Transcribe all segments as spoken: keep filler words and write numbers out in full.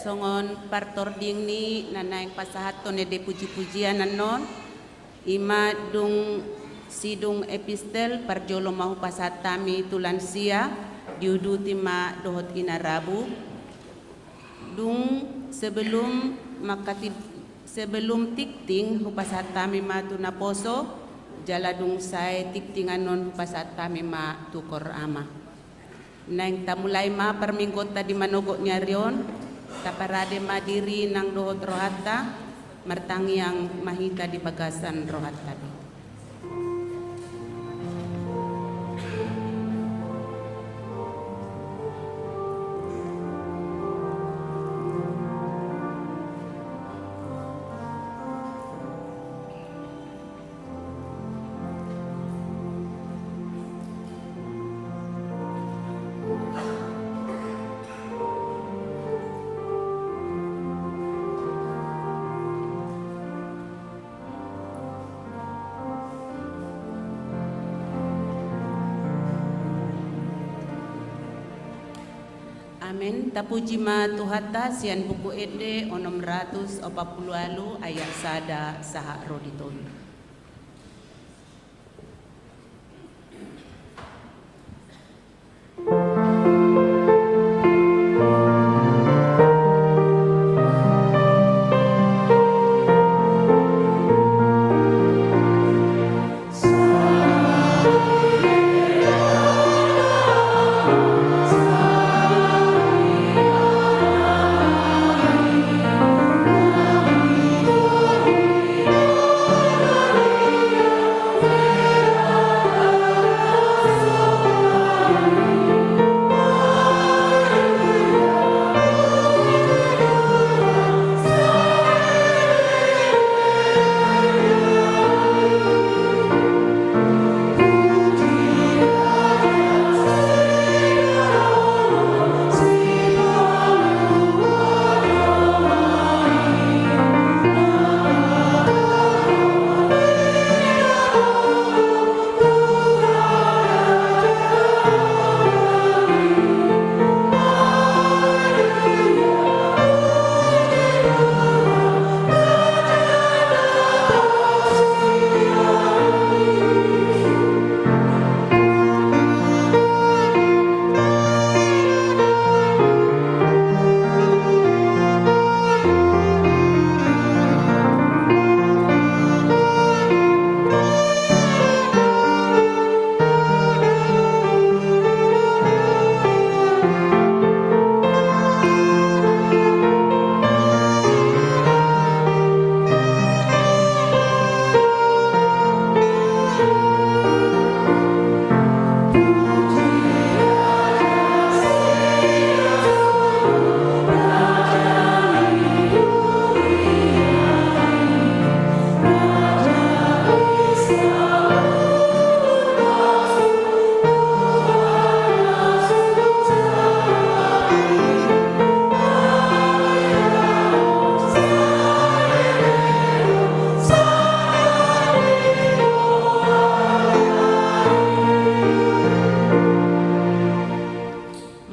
Songon partordingni na naeng pasahathon ende pujipujian annon, ima dung sidung epistel parjolo ma hupasahat hami tu lansia, diuduti ma dohot inarabu. Dung sebelum mangkatib-, sebelum tingting hupasahat hami ma tu naposo, jala dung sae tingting annon hupasahat hami ma tu koor ama. Naeng tamulai ma parmingguonta di manogot ni ari on, taparade ma diri nang dohot rohanta, martangiang ma hita di bagasan rohanta be. Amen. Tapuji ma Tuhanta sian Buku Ende onom ratus opat pulu ualu ayat sada sahat ro di tolu.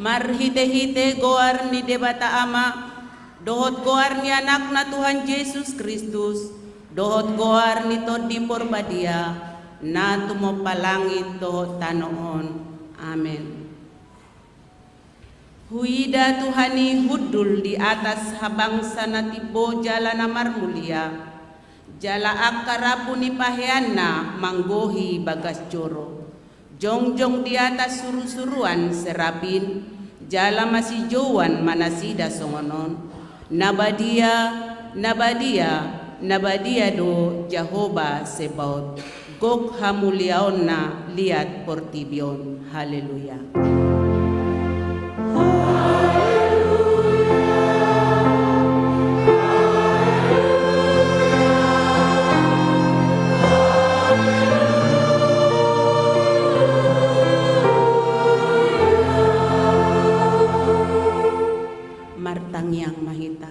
Marhitehite goar ni Debata Ama, dohot goar ni Anakna Tuhan Jesus Kristus, dohot goar ni Tondi Porbadia, na tumompa langit dohot tano on. Amen. Huida Tuhan i hundul di atas habangsa na timbo jala na marmulia, jala angka rambu ni paheanna manggohi bagas joro. Jongjong di atas surusuruan serapin, jala masijouan ma nasida songon on: Na badia, na badia, na badia do Jahowa Sebaot, gok hamuliaonna liat portibi on. Haleluya. Martangiang ma hita.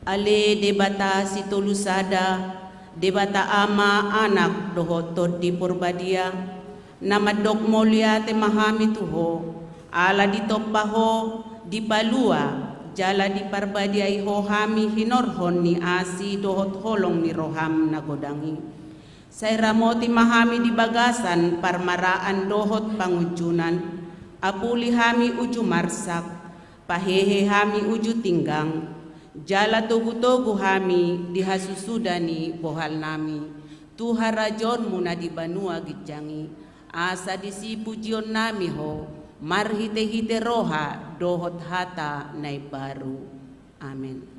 Ale Debata Sitolusada, Debata Ama, Anak dohot Tondi Porbadia, na mandok mauliate ma hami tu Ho, ala ditompa Ho, dipalua, Jala diparbadiai Ho hami hinorhon ni asi dohot holong ni roham na godang i. Sai ramoti ma hami di bagasan parmaraan dohot pangunjunan, apuli hami uju marsak, pahehe hami uju tinggang, jala togutogu hami di hasusuda ni bohalnami tu harajaonmu na di banua ginjang i, asa disi pujionnami Ho marhitehite roha dohot hata na imbaru. Amen.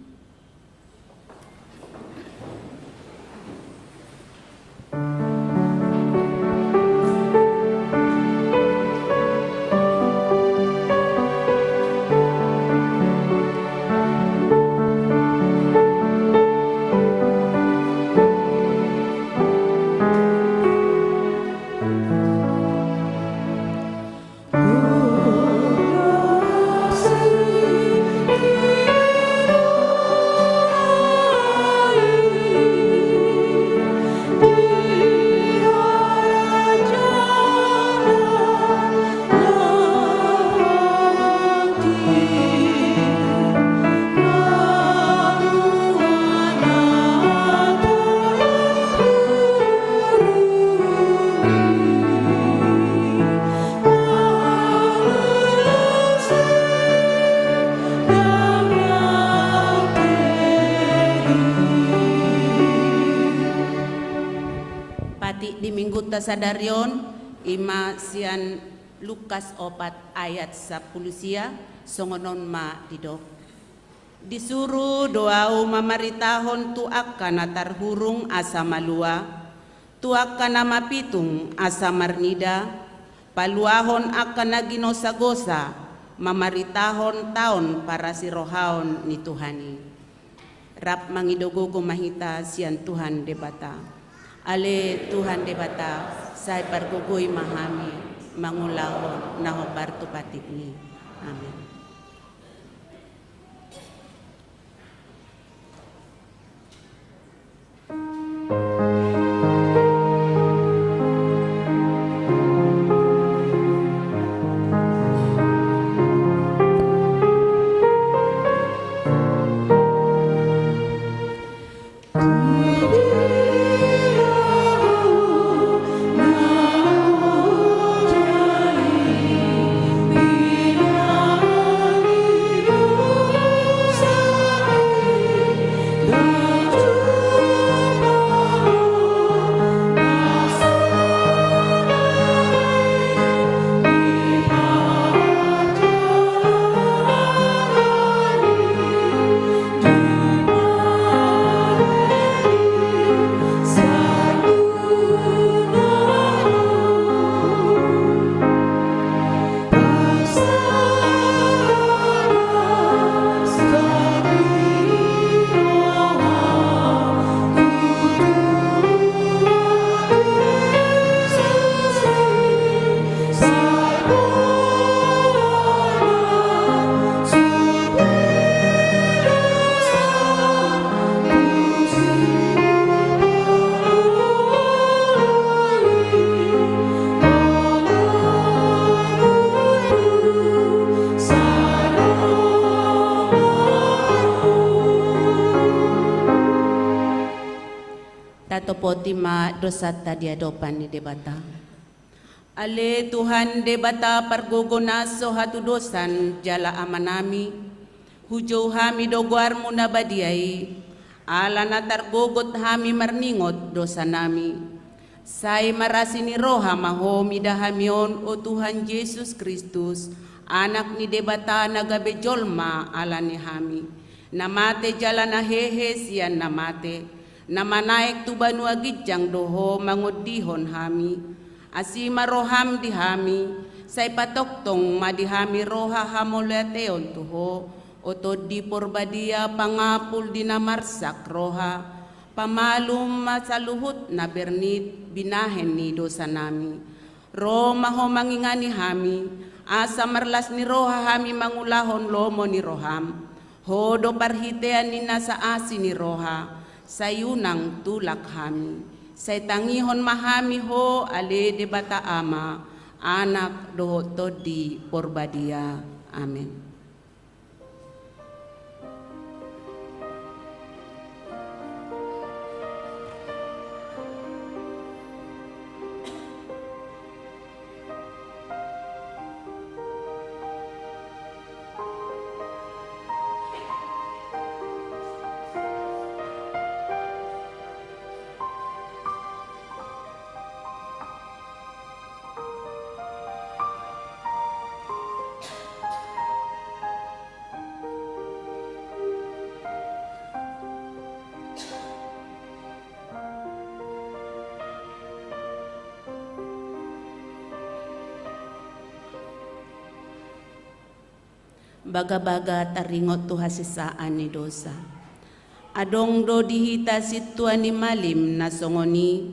Patik di minggunta sadari on, i ma sian Lukas opat ayat sampulu sia, songon on ma didok. Disuru do ahu mamaritahon tu angka na tarhurung asa malua, tu angka na mapitung asa marnida, paluahon angka na ginosagosa, mamaritahon taon parasirohaon ni Tuhan i. Rap mangido gogo ma hita sian Tuhan Debata. Ale Tuhan Debata, sai pargogoi ma hami mangulahon na hombar tu patikmi. Amen. Tatopoti ma dosanta di adopan ni Debata. Ale Tuhan Debata pargogo na so hatudosan jala Amanami, hujou hami do goarmu na badia i, ala na targogot hami marningot dosanami. Sai marasi ni roha ma Ho mida hami on, o Tuhan Jesus Kristus, Anak ni Debata na gabe jolma ala ni hami, na mate jala na hehe sian na mate, na manaek tu banua ginjang do Ho mangondihon hami. Asi ma roham di hami, sai patongtong ma di hami roha hamauliateon tu Ho, o Tondi Porbadia, pangapul di na marsak roha, pamalum ma saluhut na bernit binahen ni dosanami. Ro ma Ho mangingani hami, asa marlas ni roha hami mangulahon lomo ni roham. Ho do parhitean ni nasa asi ni roha, sai unang tulak hami. Sai tangihon ma hami Ho, ale Debata Ama, Anak dohot Tondi Porbadia. Amen. Bagabaga taringot tu hasesaan ni dosa. Adong do di hita sintua ni malim na songon i,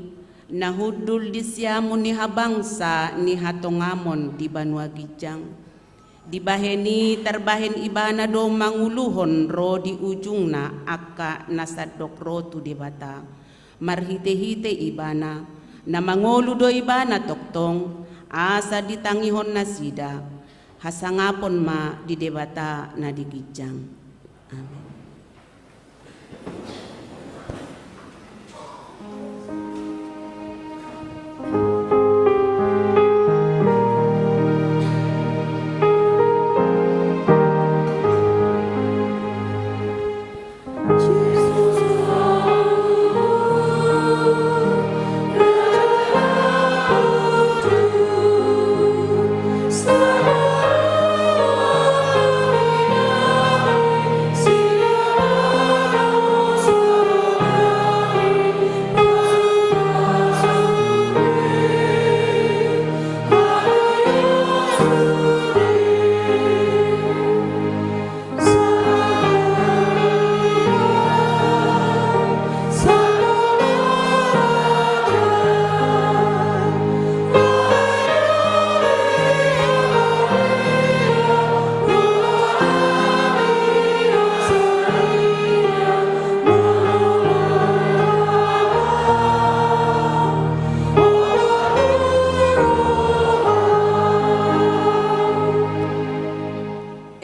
na hundul di siamun ni habangsa ni hatongamon di banua ginjang. Dibahen i tarbahen ibana do manguluhon ro di ujungna angka na sandok ro tu Debata. Marhitehite ibana, na mangolu do ibana tongtong, asa ditangihon nasida. Hasangapon ma di Debata na di ginjang. Amen.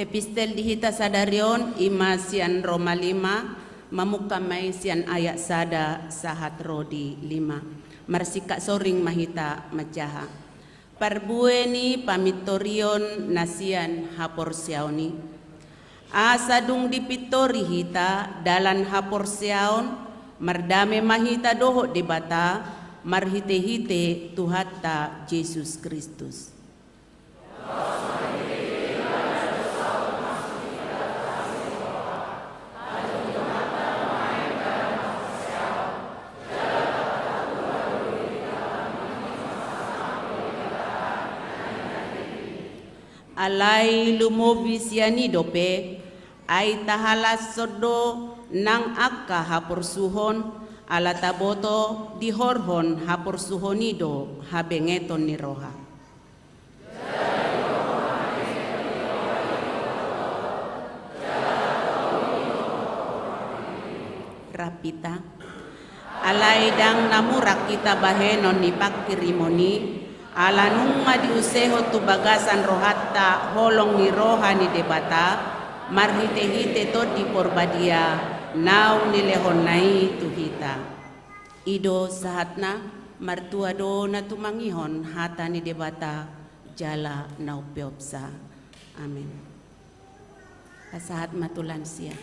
Epistel di hita sadari on i ma sian Roma lima, mamungka ma i sian ayat sada sahat ro di lima. Marsingkat soring ma hita manjaha. Parbue ni pamintorion na sian haporseaon i. Asa dung dipintori hita dalan haporseaon, mardame ma hita dohot Debata, marhitehite Tuhanta Jesus Kristus. Alai lumobi sian i dope, ai tahalashon do nang angka haporsuhon, ala taboto dihorhon haporsuhon i do habengeton ni roha. Rap hita. Alai ndang na murang hita bahenon ni panghirimon i, ala nunga diusehon tu bagasan rohanta holong ni roha ni Debata, marhitehite Tondi Porbadia naung nilehonna i tu hita. I do sahatna. Martua do na tumangihon hata ni Debata jala na umpeopsa. Amen. Pasahat ma tu lansia.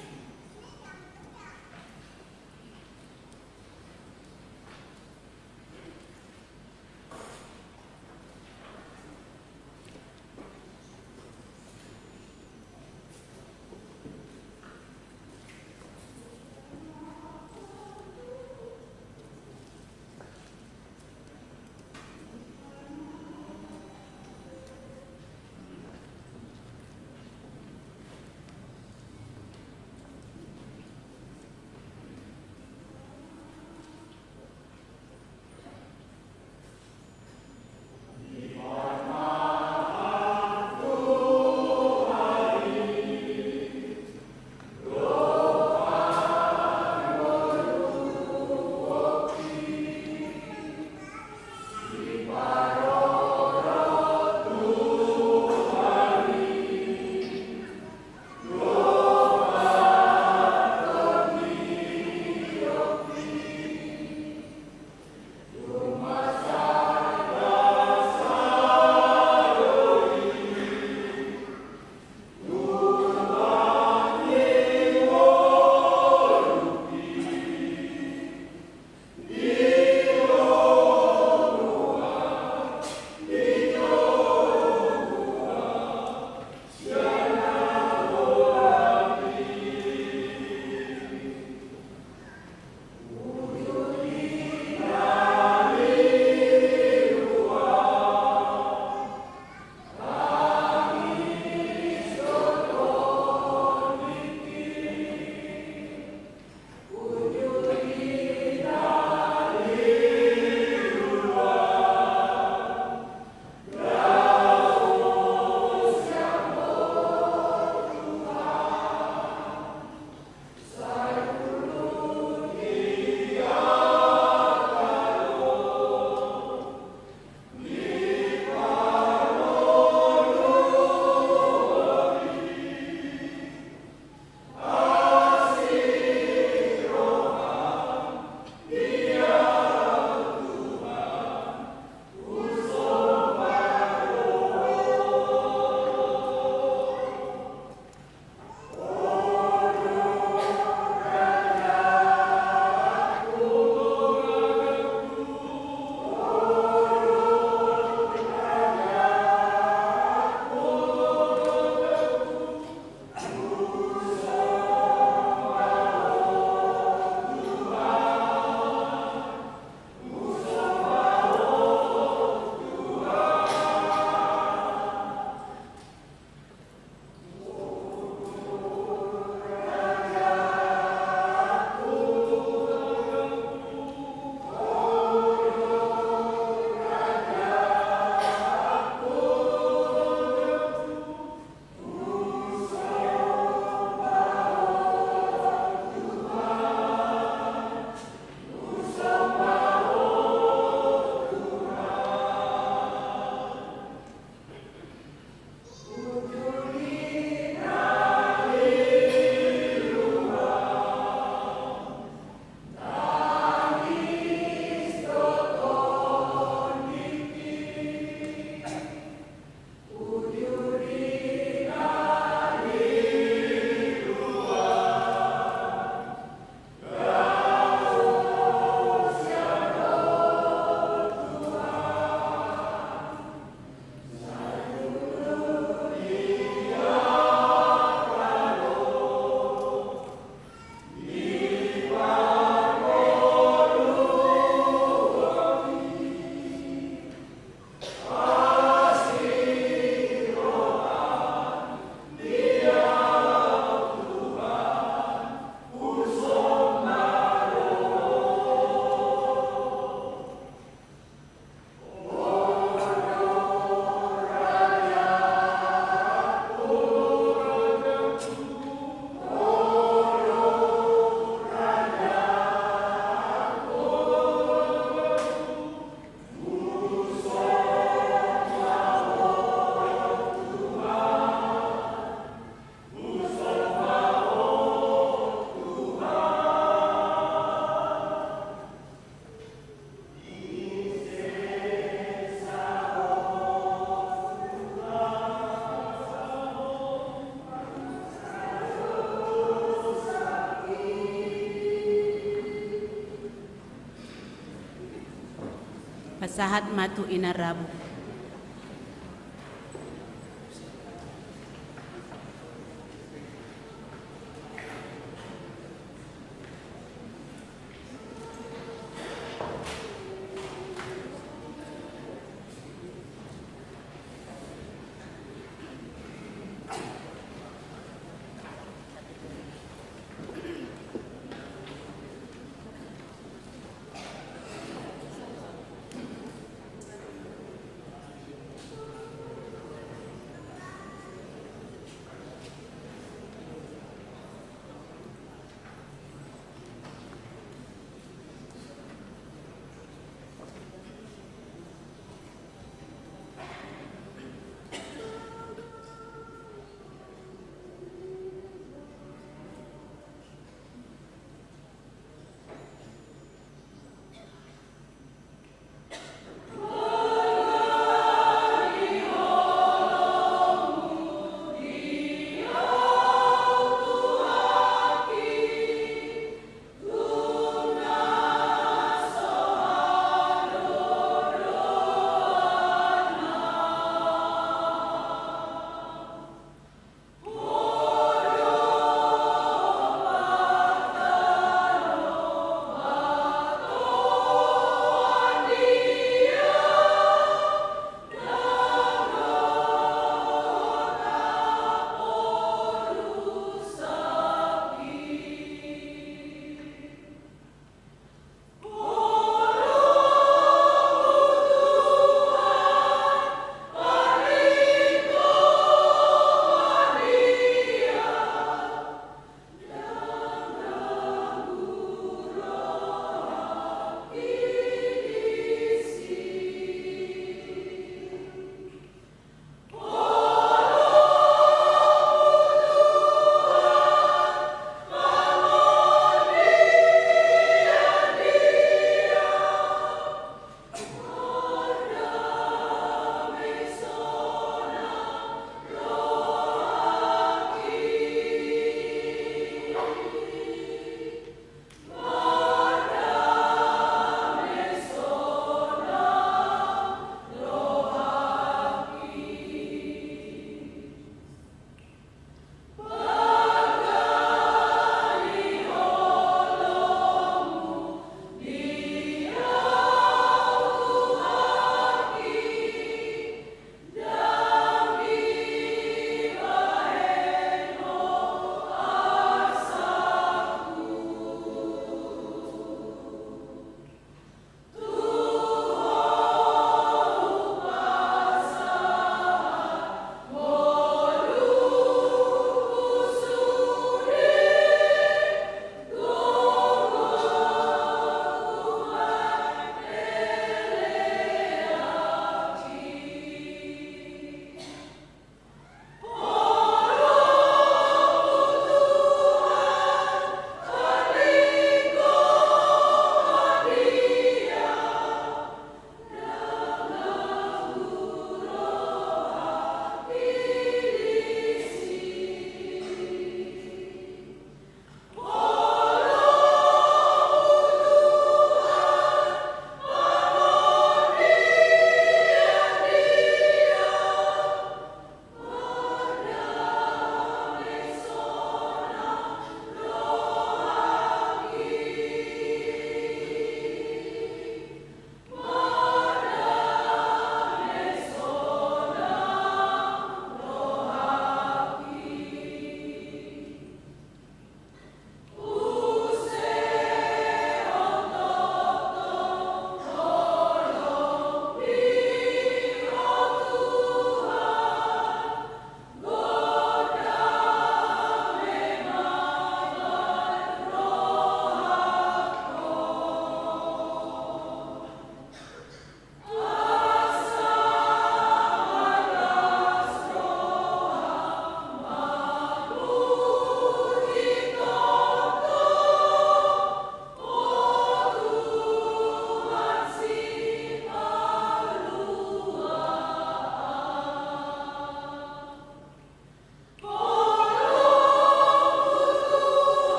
Sahat ma tu inarabu.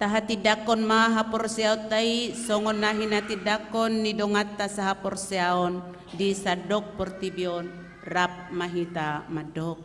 Tahatindangkon ma haporseaonta i songon na hinatindangkon ni donganta sahaporseaon di sandok portibi on. Rap ma hita mandok.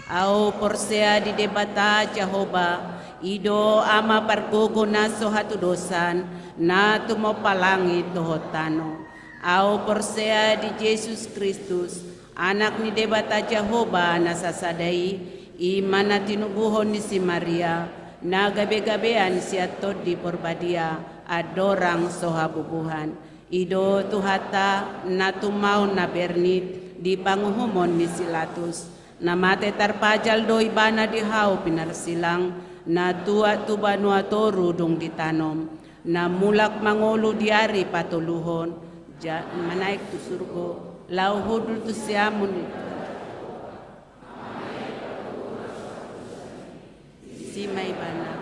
Ahu porsea di Debata Jahowa, i do Ama pargogo na so hatudosan, na tumompa langit dohot tano. Ahu porsea di Jesus Kristus, Anak ni Debata Jahowa na sasada i, i ma na tinubuhon ni si Maria, na gabegabean sian Tondi Porbadia, andorang so habubuhan. I do Tuhanta, na tumau na bernit di panguhumon ni si Latus. Na mate tarpajal do ibana di hau pinarsilang, na tuat tu banua toru dung ditanom, na mulak mangolu di ari patoluhon, ja-, manaek tu surgo, laho hundul tu siamun ni Disi ma ibana,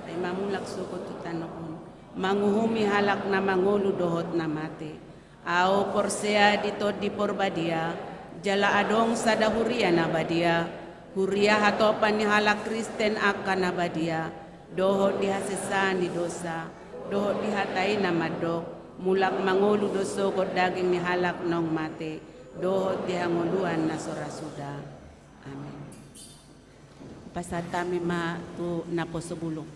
ai ma mulak sogot tu tano on, manguhumi halak na mangolu dohot na mate. Ahu porsea di Tondi Porbadia, jala adong sada huria na badia, huria hatopan ni halak Kristen angka na badia, dohot di hasesaan ni dosa, dohot di hata i na mandok, mulak mangolu do sogot daging ni halak naung mate, dohot di hangoluan na so ra suda. Amen. Pasahat hami ma tu naposo bulung.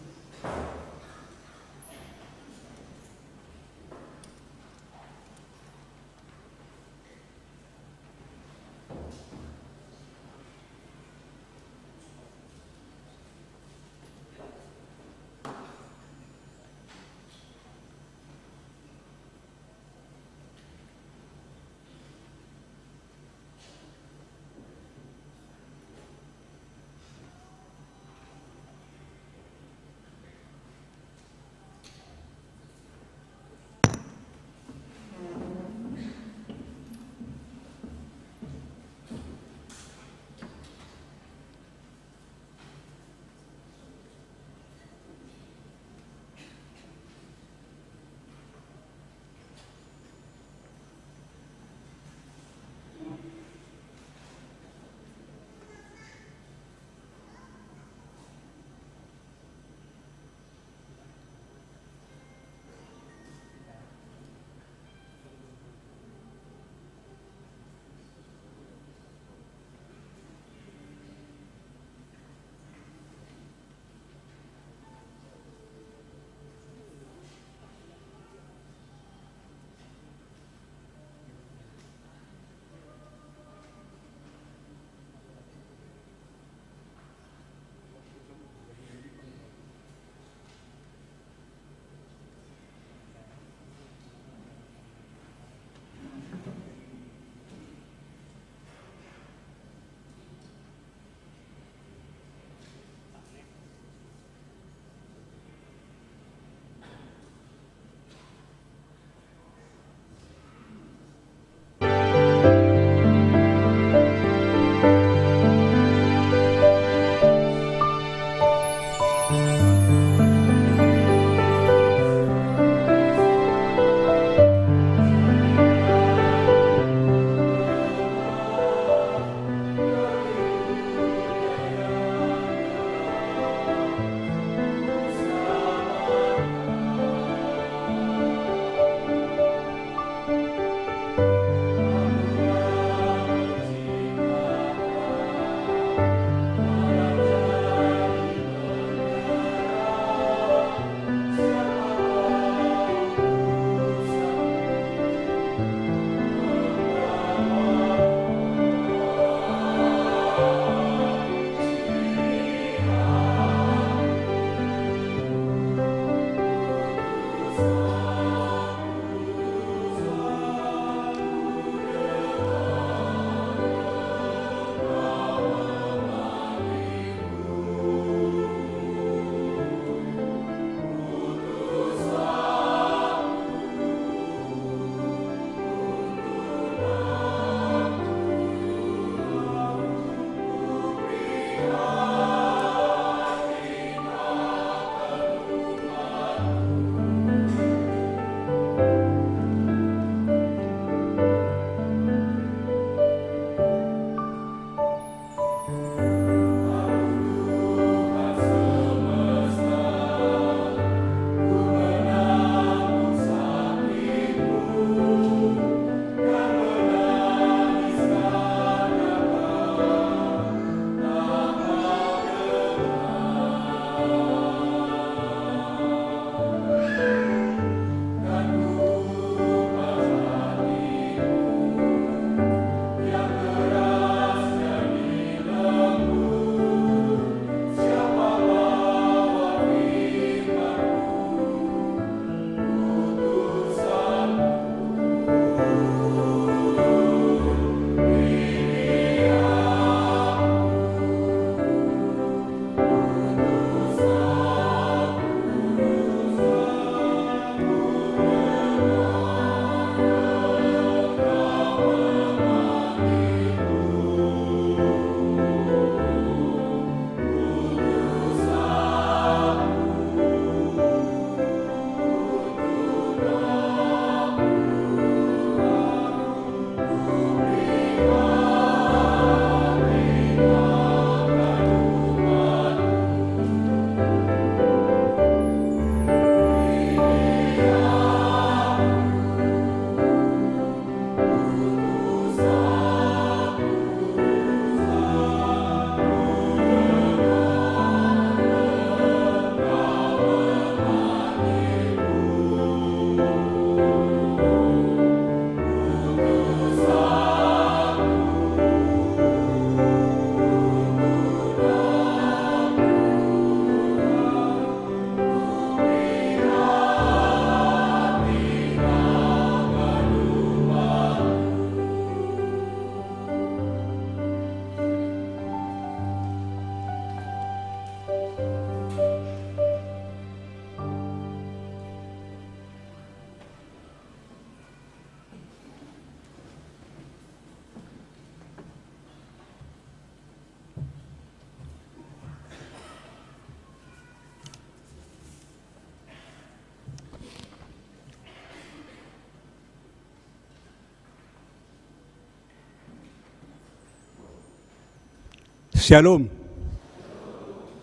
Shalom.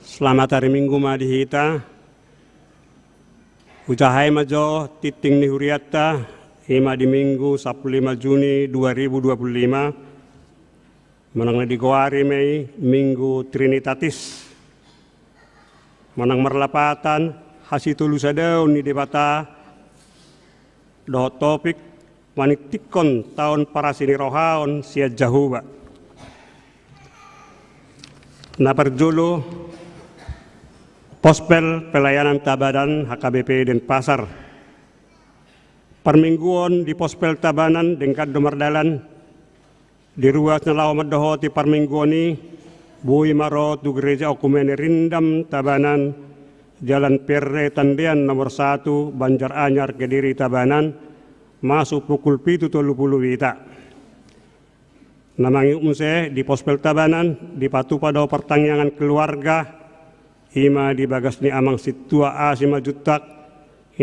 Selamat hari Minggu ma di hita. Hujaha i ma jo tingting ni hurianta, i ma di Minggu sampulu lima Juni dua ribu dua puluh lima, manang na digoari ma i Minggu Trinitatis, manang marlapatan hasitolusadaon ni Debata, dohot topik maningtinghon taon parasinirohaon sian Jahowa. Na parjolo, Pospel Pelayanan Tabanan H K B P Denpasar. Parmingguon di Pospel Tabanan denggan do mardalan. Di ruas na laho mandohoti parmingguon i, boi ma ro tu Gereja Okumene Rindam Tabanan, Jalan Perre Tandean nomor satu, Banjar Anyar, Kediri, Tabanan, masuk pukul pitu tolu pulu wita. Na mangihut muse, di Pospel Tabanan dipatupa do partangiangan keluarga, i ma di bagas ni Amang Sintua A. Simanjuntak,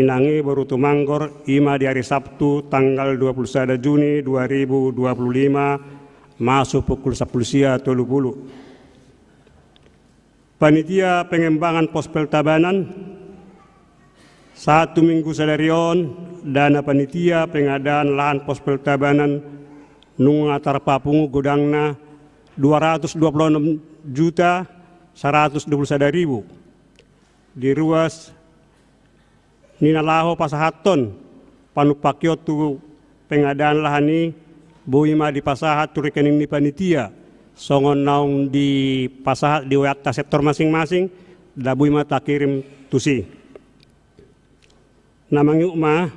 Inang i Boru Tumanggor, i ma di ari Sabtu tanggal dua puluh sada Juni dua ribu dua puluh lima, masuk pukul sampulu sia tolu pulu. Panitia Pengembangan Pospel Tabanan, sahat tu Minggu sadari on, dana panitia pengadaan lahan Pospel Tabanan nunga tarpapungu godangna dua ratus dua puluh enam juta saratus dua puluh sada ribu. Di ruas ni na laho pasahathon panumpak i on tu pengadaan lahan i, boi ma dipasahat tu rekening ni panitia songon naung dipasahat di W A-ta sektor masing-masing, da boi ma takirim tusi. Na mangihut ma,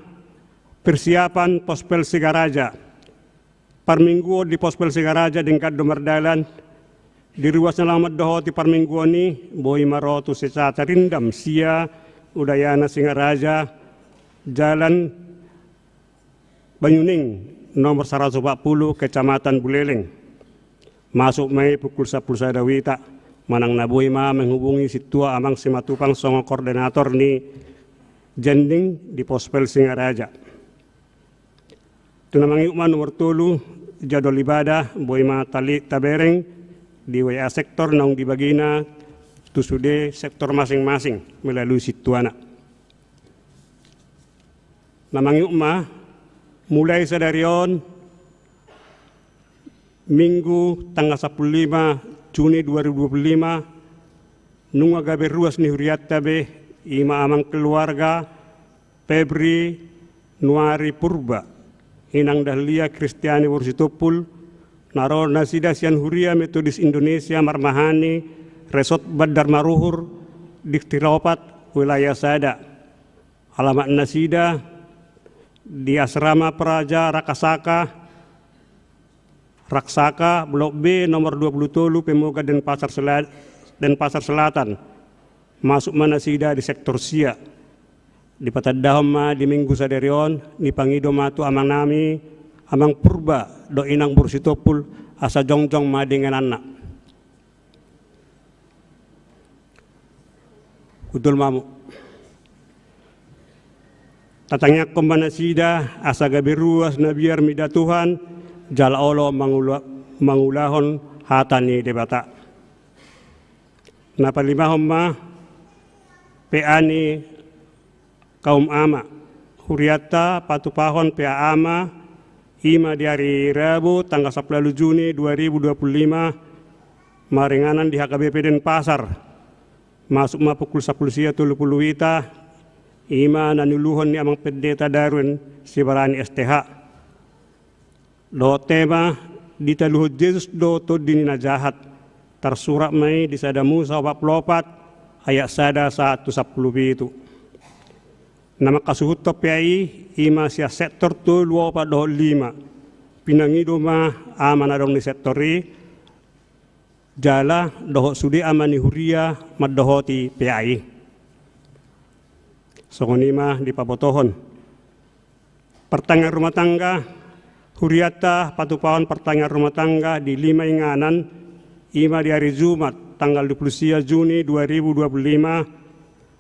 persiapan Pospel Sigaraja. Parmingguon di Pospel Sigaraja denggan do mardalan. Di ruas na laho mandohoti parmingguon i, boi ma ro tu Sesata Rindam sia Udayana Singaraja, Jalan Banyuning nomor saratus opat pulu, Kecamatan Buleleng. Masuk ma i pukul sampulu sada wita, manang na boi ma menghubungi Sintua Amang Simatupang songon koordinator ni jending di Pospel Singaraja. Tu na mangihut ma nomor tolu, jadwal ibadah, boi ma tali tabereng di W A sektor naung dibagina tu sude sektor masing-masing melalui sintuana. Na mangihut ma, mulai sadari on, Minggu tanggal sampulu lima Juni dua ribu dua puluh lima, nunga gabe ruas ni hurianta be, i ma amang keluarga Febri Nuari Purba, Inang Dahlia Kristiani boru Sitompul, na ro nasida sian Huria Metodis Indonesia Marmahani, Resort Bandar Maruhur, Dikti Ropat, Wilayah Sada. Alamat nasida di Asrama Praja Rakasaka, Raksaka, Blok B, nomor dua puluh tolu, Pemogan, Denpasar Sela-, Denpasar Selatan. Masuk ma nasida di sektor sia. Dipatandahon ma di Minggu sadari on, dipangido ma tu amang nami, Amang Purba dohot Inang boru Sitompul, asa jongjong ma di ingananna. Hundul ma hamu. Tatangiangkon ma nasida asa gabe ruas na biar mida Tuhan, jala olo mangula-, mangulahon hata ni Debata. Na palimahon ma P A ni kaum ama. Hurianta patupahon P A ama, i ma di ari Rabu tanggal sampulu ualu Juni dua ribu dua puluh lima, maringanan di H K B P Denpasar. Masuk ma pukul sampulu sia tolu pulu wita, i ma na niuluhon ni Amang Pendeta Darwin Sibarani S T H. Dohot tema, ditaluhon Jesus do tondi ni na jahat. Tarsurat ma i di Sada Musa opat pulu opat ayat sada sahat tu sampulu pitu. Na mangkasuhuthon P A i, i ma sian sektor tolu, opat dohot lima. Pinangido ma ama na adong di sektor i, jala dohot sude ama ni huria mandohoti P A i. Songon i ma dipabotohon. Partangiangan rumah tangga, hurianta patupahon partangiangan rumah tangga di lima inganan, i ma di ari Jumat tanggal dua pulu sia Juni dua ribu dua pulu lima,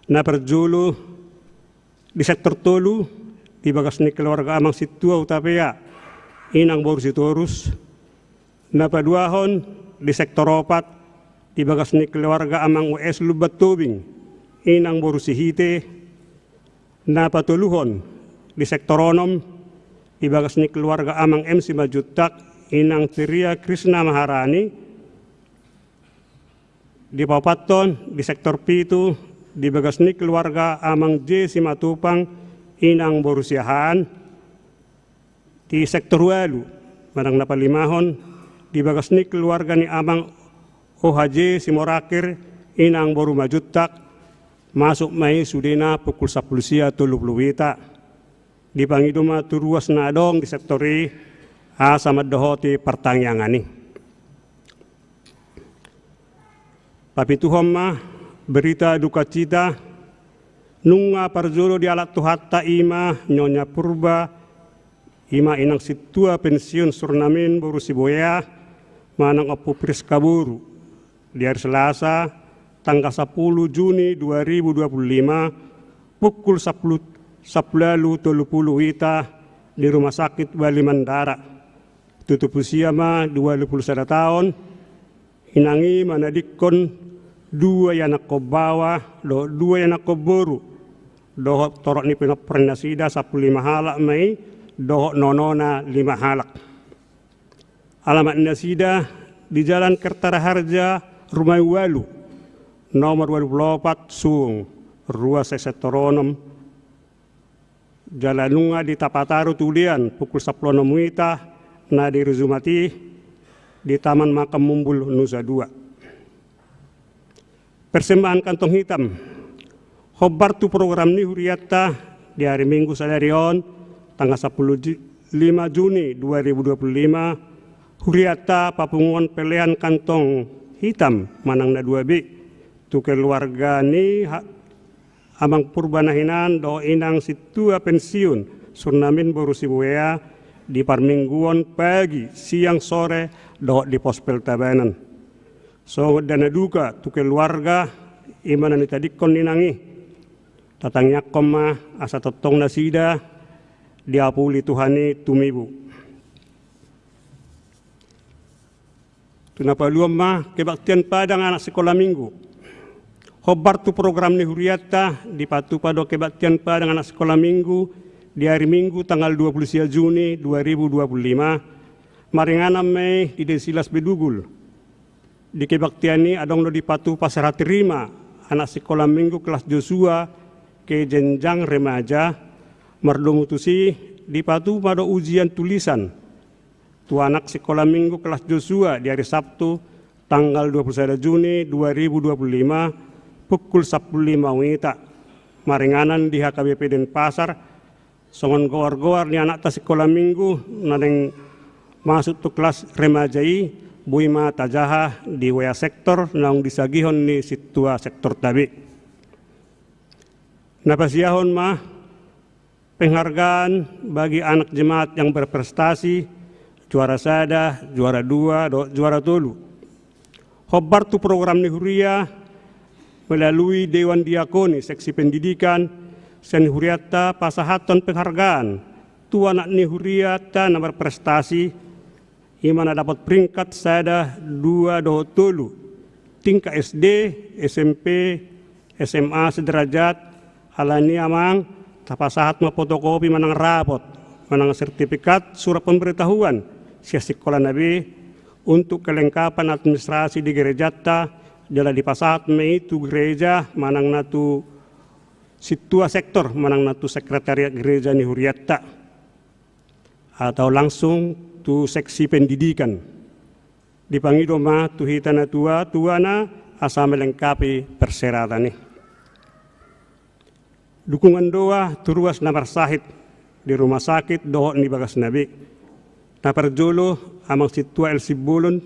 na parjolo di sektor tolu, di bagas ni keluarga Amang Sintua Hutapea, Inang boru Sitorus, na paduahon di sektor opat, di bagas ni keluarga Amang W S Lumban Tobing, inang boru Sihite. Na patoluhon, di sektor onom, di bagas ni keluarga Amang M Simanjuntak, inang Teria Krisna Maharani. Di paopathon, di sektor pitu, di bagas ni keluarga Amang J Simatupang, inang boru Siahaan. Di sektor ualu, manang na palimahon, di bagas ni keluarga ni Amang O H J Simorakir, inang boru Manjuntak, masuk ma i sudena pukul sampulu sia tolu pulu wita. Dipangido ma tu ruas na adong di sektor i, asa mandohoti partangiangan i. Papituhon ma, berita dukacita, nunga parjolo dialap Tuhanta, i ma Nyonya Purba, i ma inang sintua pensiun Surnamin boru Sibuea, manang Ompu Priska boru, di hari Selasa, tanggal sampulu Juni dua ribu dua pulu lima, pukul sampulu, sampulu ualu tolu pulu wita, di Rumah Sakit Bali Mandara. Tutup usia ma dua pulu sada taon. Inang i manadingkon dua ianakhon baoa dohot dua ianakhon boru, dohot torop ni pinompar nasida sampulu lima halak ma i, dohot nonona lima halak. Alamat nasida di Jalan Kertaraharja Rumai ualu, nomor ualu pulu opat, Suung, ruas sektor onom. Jala nunga ditapataru tu udean pukul sampulu onom wita na di hari Jumat i, di Taman Makam Mumbul Nusa Dua. Persembahan kantong hitam. Hombar tu program ni hurianta di hari Minggu sadari on, tanggal sampulu lima Juni dua ribu dua pulu lima, hurianta papunguhon pelean kantong hitam manang na dua B tu keluarga ni ha-, Amang Purba na hinan dohot inang sintua pensiun Surnamin boru Sibuea di parmingguon pagi, siang, sore, dohot di pos peltabanan. Songon dana duka tu keluarga, i ma na nitadingkon ni inang i. Tatangiangkon ma asa tongtong nasida diapuli Tuhan i tumibu. Tu na paluahon ma, kebaktian padang anak sikola minggu. Hombar tu program ni hurianta, dipatupa do kebaktian padang anak sikola minggu di hari Minggu tanggal dua pulu sia Juni dua ribu dua pulu lima, maringanan ma i di Desa Silas Bedugul. Di kebaktian i adong do dipatupa serah terima anak sikola minggu kelas Josua ke jenjang remaja. Mardomu tusi, dipatupa do ujian tulisan tu anak sikola minggu kelas Josua di hari Sabtu tanggal dua pulu sada Juni dua ribu dua pulu lima, pukul sampulu lima wita, maringanan di H K B P Denpasar. Songon goar-goar ni anakta sikola minggu na naeng masuk tu kelas remaja i, boi ma tajaha di W A sektor naung disagihon ni sintua sektorta be. Na pasiahon ma penghargaan bagi anak jemaat yang berprestasi, juara sada, juara dua, dohot juara tolu. Hombar tu program ni huria melalui Dewan Diakoni Seksi Pendidikan, sian hurianta pasahathon penghargaan tu anak ni hurianta na berprestasi, i ma na dapot peringkat sada, dua dohot tolu, tingkat S D, S M P, S M A sederajat. Alani i, Amang, tapasahat ma fotokopi manang rapot manang sertifikat surat pemberitahuan sian sikolana be untuk kelengkapan administrasi di gerejanta, jala dipasahat ma i tu gereja manang na tu sintua sektor manang na tu sekretariat gereja ni hurianta, atau langsung tu seksi pendidikan. Dipangido ma tu hita na tua-tuana asa melengkapi persyaratan i. Dukungan doa tu ruas na marsahit di rumah sakit dohot di bagasna be. Na parjolo Amang Sintua L Simbolon,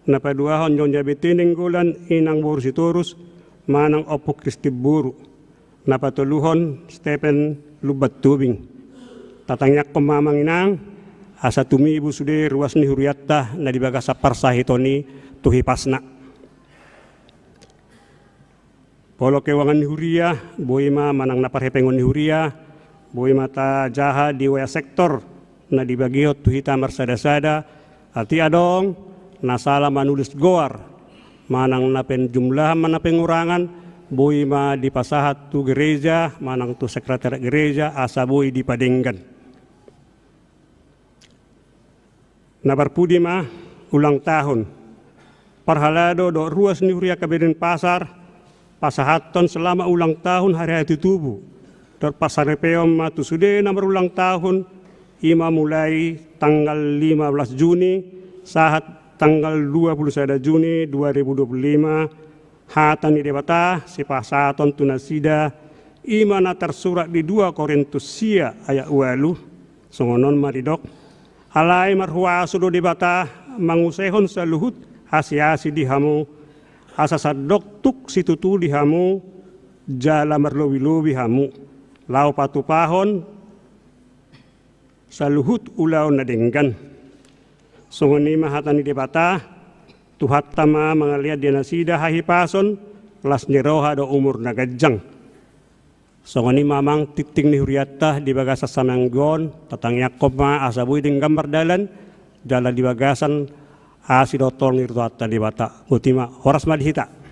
na paduahon Nyonya Bete Nainggolan, inang boru Sitorus, manang Ompu Kristin boru. Na patoluhon Stephen Lumban Tobing. Tatangiangkon ma, Amang Inang, asa tumibu sude ruas ni hurianta na di bagasan parsahiton i tu hipasna. Molo keuangan ni huria, boi ma, manang na parhepengon ni huria, boi ma tajaha di W A sektor na dibagihon tu hita marsada-sada. Atik adong na sala manulis goar manang na penjumlahan manang pengurangan, boi ma dipasahat tu gereja manang tu sekretariat gereja asa boi dipadenggan. Na parpudi ma ulang tahun. Parhalado dohot ruas ni huria Kabupaten Pasar pasahathon selamat ulang tahun hari-hari tutubu dohot parsaripeon ma tu sude na marulang tahun, i ma mulai tanggal lima belas Juni sahat tanggal dua puluh sada Juni dua ribu dua puluh lima. Hata ni Debata sipasahaton tu nasida, i ma na tarsurat di dua Korintus sia ayat ualu. Songon on ma didok: Alai marhuaso do Debata mangusehon saluhut asi-asi di hamu, asa sandok tuk situtu di hamu jala marlobi-lobi hamu, laho patupahon saluhut ulaon na denggan. Songon i ma hata ni Debata. Tuhanta ma mangalean di nasida hahipason, las ni roha dohot umur na ganjang. Songon i ma amang tingting ni hurianta di bagasan sanainggoon, tatangiangkon ma asa boi denggan mardalan jala di bagasan asi dohot holong ni Tuhanta Debata. Botima, horas ma di hita.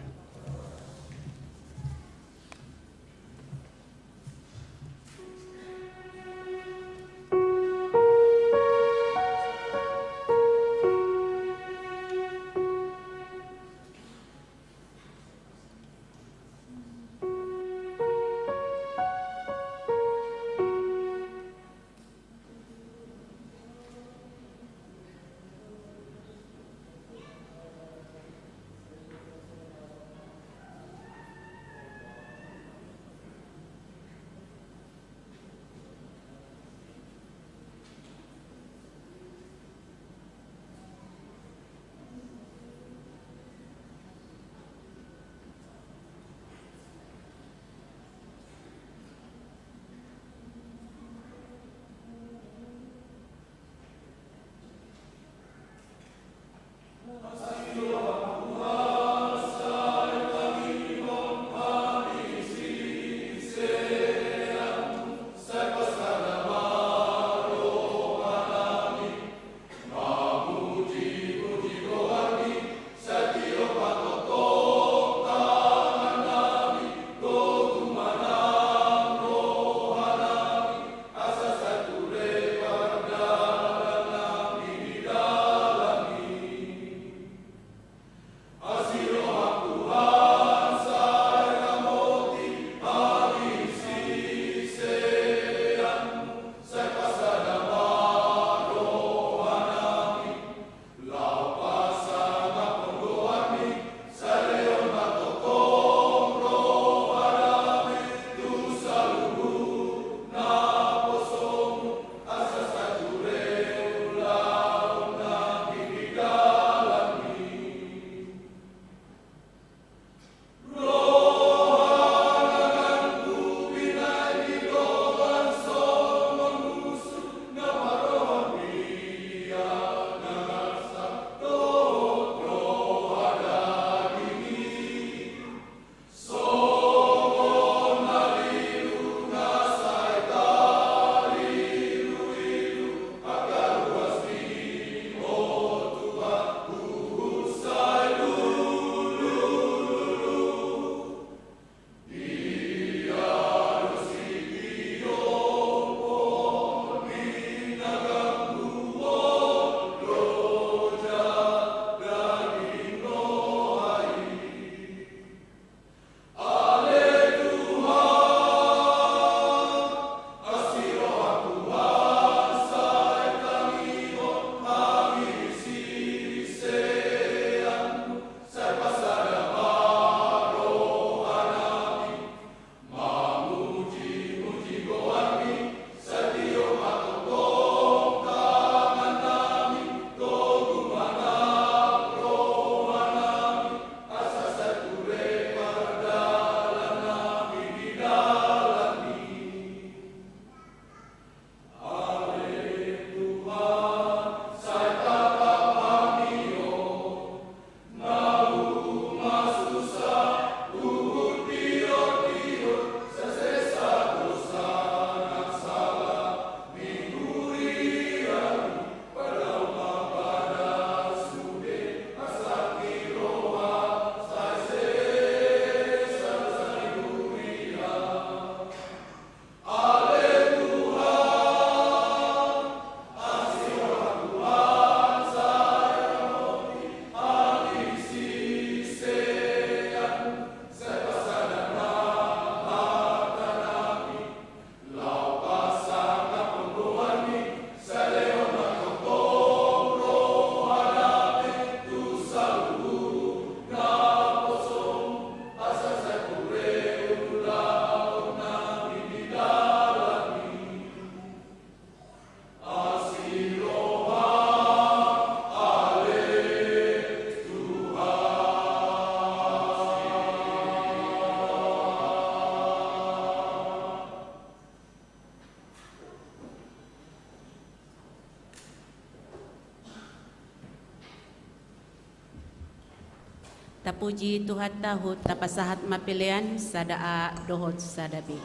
Tapuji Tuhanta, huhut tapasahat ma pelean sada A dohot sada B.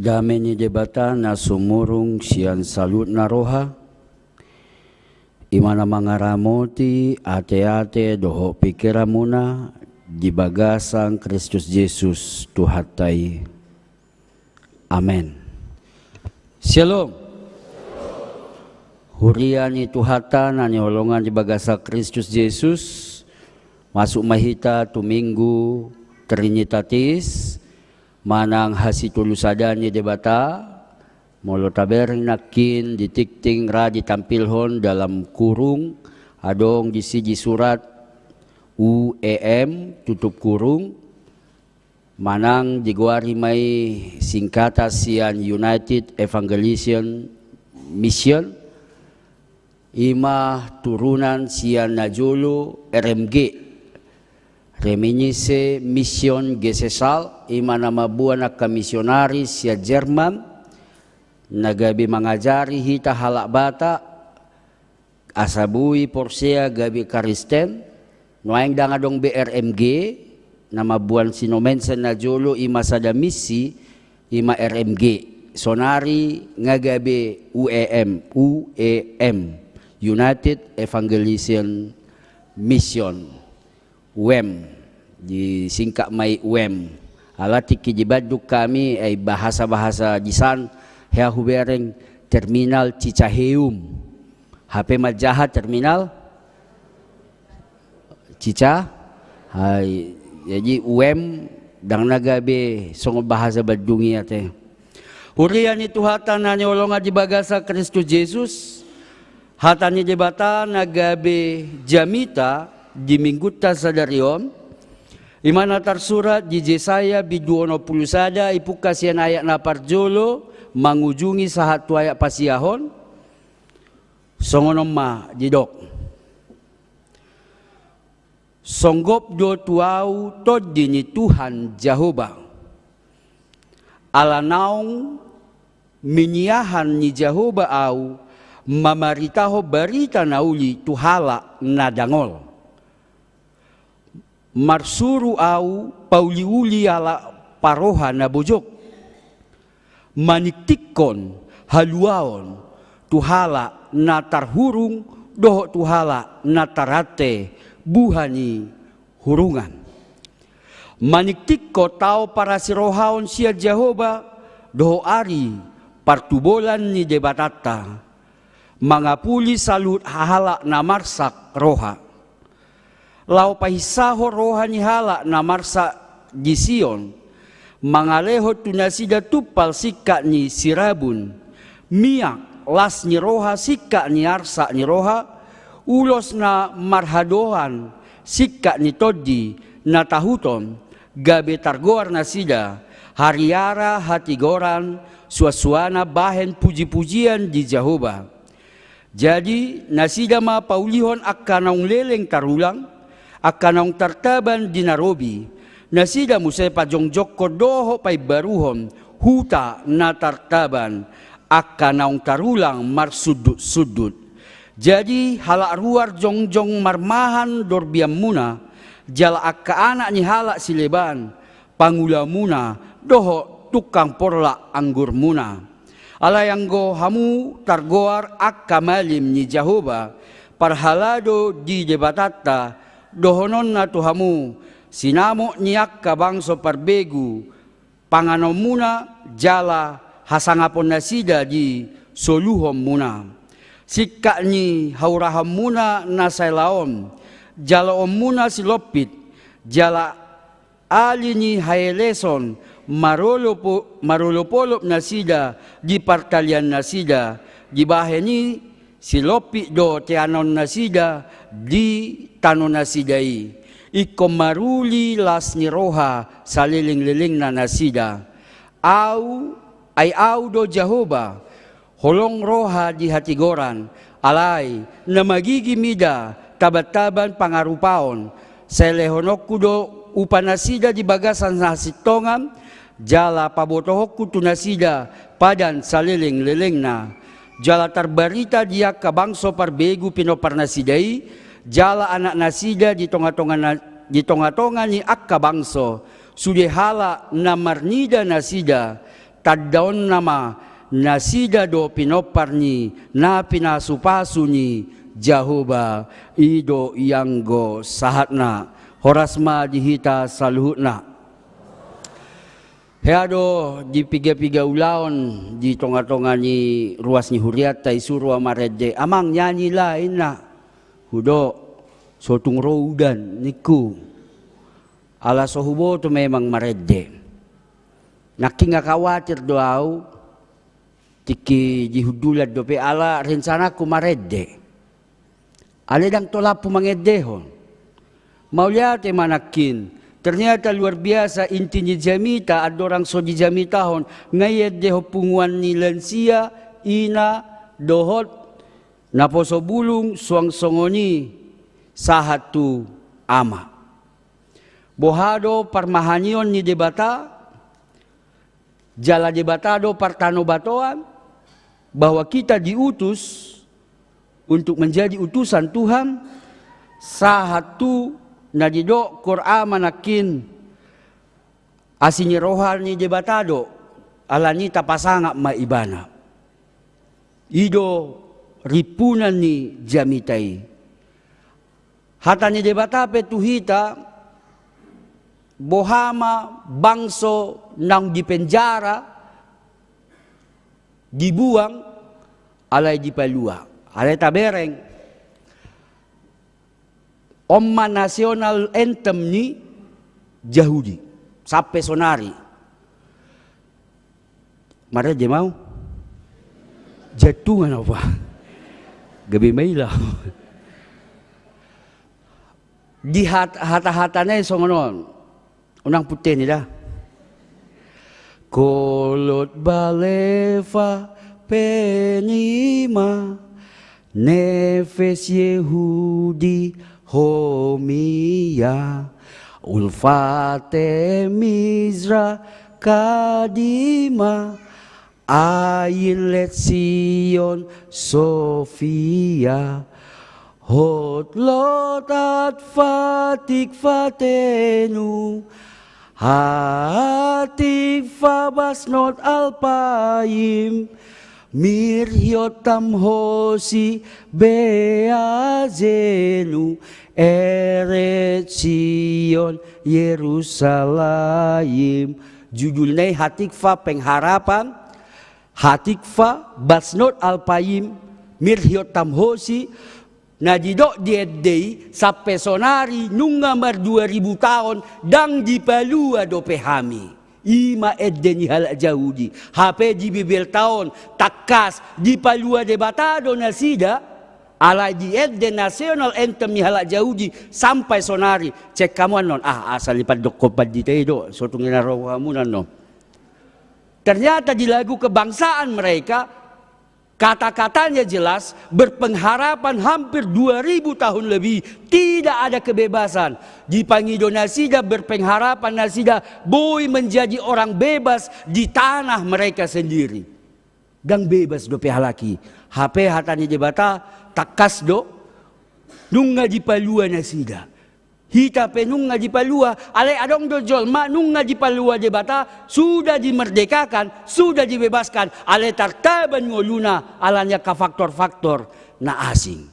Dame ni Debata na sumurung sian saluhutna roha, i ma na mangaramoti ateate dohot pingkiranmuna di bagasan Kristus Jesus Tuhanta i. Amen. Syalom. Huria ni Tuhanta na hinaholongan di bagasan Kristus Jesus, masuk ma hita tu Minggu Trinitatis, manang hasitolusadaan ni Debata. Molo tabereng nangkin di tingting ra ditampilhon dalam kurung, adong disi disurat U E M tutup kurung, manang digoari ma i singkatan sian United Evangelician Mission, i ma turunan sian najolo R M G, Reminiscence Mission Gesellschaft, i ma na mamboan angka misionaris sian Jerman, na gabe mangajari hita halak Batak, asa boi porsea gabe Kristen. Nuaeng ndang adong be R M G, na mamboan Sinomensen najolo i ma sada misi, i ma R M G. Sonari nga gabe U E M, U E M, United Evangelician Mission, U E M, disingkat ma i U E M. Ala tingki di Bandung hami, ai bahasa-bahasa di san, hea hubereng terminal Cicaheum. Hape manjaha terminal Cica. Ai, jadi U E M ndang na gabe songon bahasa Bandung i ate. Huria ni Tuhanta na hinaholongan di bagasan Kristus Jesus, hata ni Debata na gabe jamita di Minggunta sadari on, i ma na tarsurat di Jesaya bindu onom pulu sada, dipungka sian ayat na parjolo mangujungi sahat tu ayat pasiahon. Songon on ma didok: Songgop do tu ahu Tondi ni Tuhan Jahowa. Ala naung miniahan ni Jahowa ahu mamaritahon barita na uli tu halak na dangol. Marsuru ahu pauliuli halak paroha na bojok, maningtinghon haluaon tu halak na tarhurung dohot tu halak na tarante buha ni hurungan. Maningtinghon tao parasirohaon sian Jahowa dohot ari partubolan ni Debatanta, mangapuli saluhut halak na marsak roha. Laho pahinsahon roha ni halak na marsak di Sion, mangalehon tu nasida tumpal singkat ni sirabun, miak las ni roha singkat ni arsak ni roha, ulos na marhadoan singkat ni tondi na tahuton, gabe targoar nasida hariara hatigoran, suansuanan bahen pujipujian di Jahowa. Jadi nasida ma paulihon angka naung leleng tarulang, angka naung tartaban di na robi. Nasida muse pajongjongkon dohot paimbaruhon huta na tartaban, angka naung tarulang marsundutsundut. Jadi halak ruar jongjong marmahan dorbianmuna, jala angka anak ni halak sileban, pangulamuna dohot tungkang porlak anggurmuna. Alai anggo hamu targoar angka malim ni Jahowa, parhalado di Debatanta, dohononna tu hamu: Sinamot ni angka bangso parbegu panganonmuna, jala hasangapon nasida di soluhonmuna. Singkat ni haurahonmuna na sai laon, jaloonmuna silompit, jala ali ni haeleson marolopo-, marolopolop nasida di partalian nasida, dibahen i silompit do teanon nasida di tano nasida i. Ingkon maruli las ni roha salelenglelengna nasida. Ahu, ai Ahu do Jahowa, holong roha di hatigoran, alai na magigi mida tabantaban pangarupaon. Sai lehononku do upa nasida di bagasan hasintongan, jala pabotohonku tu nasida padan salelenglelengna. Jala tarbarita di angka bangso parbegu pinompar nasida i, jala anak nasida di tongatonga na-, di tongatonga ni angka bangso, sude halak na marnida nasida, Tandaonna ma nasida do pinompar ni na pinasupasu ni Jahowa, i do ianggo sahatna. Horas ma di hita saluhutna. Hea do di piga-piga ulaon di tonga-tonga ni ruas ni hurianta isuru ahu marende, "Amang, nyanyi lah," inna. Hudok, "So tung ro udan," ningku. Ala so huboto memang marende. Nangkin nga khawatir do ahu, tingki di hundulan dope ala rencanangku marende. Alai ndang tolaphu mangendehon. Mauliate ma nangkin. Ternyata luar biasa inti ni jamita, andorang so dijamitahon, nga iendehon punguan ni lansia, ina, dohot naposo bulung suang songon i sahat tu ama. Boha do parmahanion ni Debata, jala Debata do partanobatoan, bahwa kita diutus untuk menjadi utusan Tuhan, sahat tu na didok Qur'an ma nangkin, asi ni roha ni Debata do, alani tapasangap ma ibana. I do rimpunan ni jamita i. Hata ni Debata pe tu hita, boha ma bangso naung dipenjara, dibuang, alai dipalua. Alai tabereng, on ma national anthem ni Jahudi sampe sonari. Marende ma ahu. Jantungan apa? Gabe maila. Di hat-, hata-hatana i songon on. Unang punteni da. Kolot baleva penima, nefes Yehudi homia, ulfate Mizra kadima, ain let Sion Sofia, hot lot atva tikva tenu, hatikva basnot alpaim, mirhiot tamhosi beazenu, eret Sion Yerusalaim. Judulna i hatikva pengharapan, hatikva basnot alpaim, mirhiot tamhosi, na didok di ende i, sampe sonari nunga mardua ribu taon, ndang dipalua dope hami. I ma ende ni halak Jahudi. Hape di Bibelta on, tangkas, dipalua Debata do nasida, alai di ende national anthem ni halak Jahudi, sampai sonari, cek hamu annon, ah, asal dipandokkon pandita i do, so tung na ro hamu annon. Ternyata di lagu kebangsaan mereka, kata-katanya jelas, berpengharapan hampir dua ribu tahun lebih, tidak ada kebebasan. Dipangido nasida, berpengharapan nasida, boi menjadi orang bebas di tanah mereka sendiri. Ndang bebas dope halak i. Hape hata ni Debata, tangkas do, nunga dipalua nasida. Hita pe nunga dipalua, alai adong do jolma nunga dipalua Debata, sudah dimerdekakan, sudah dibebaskan, alai tartaban ngoluna alani angka faktor-faktor na asing.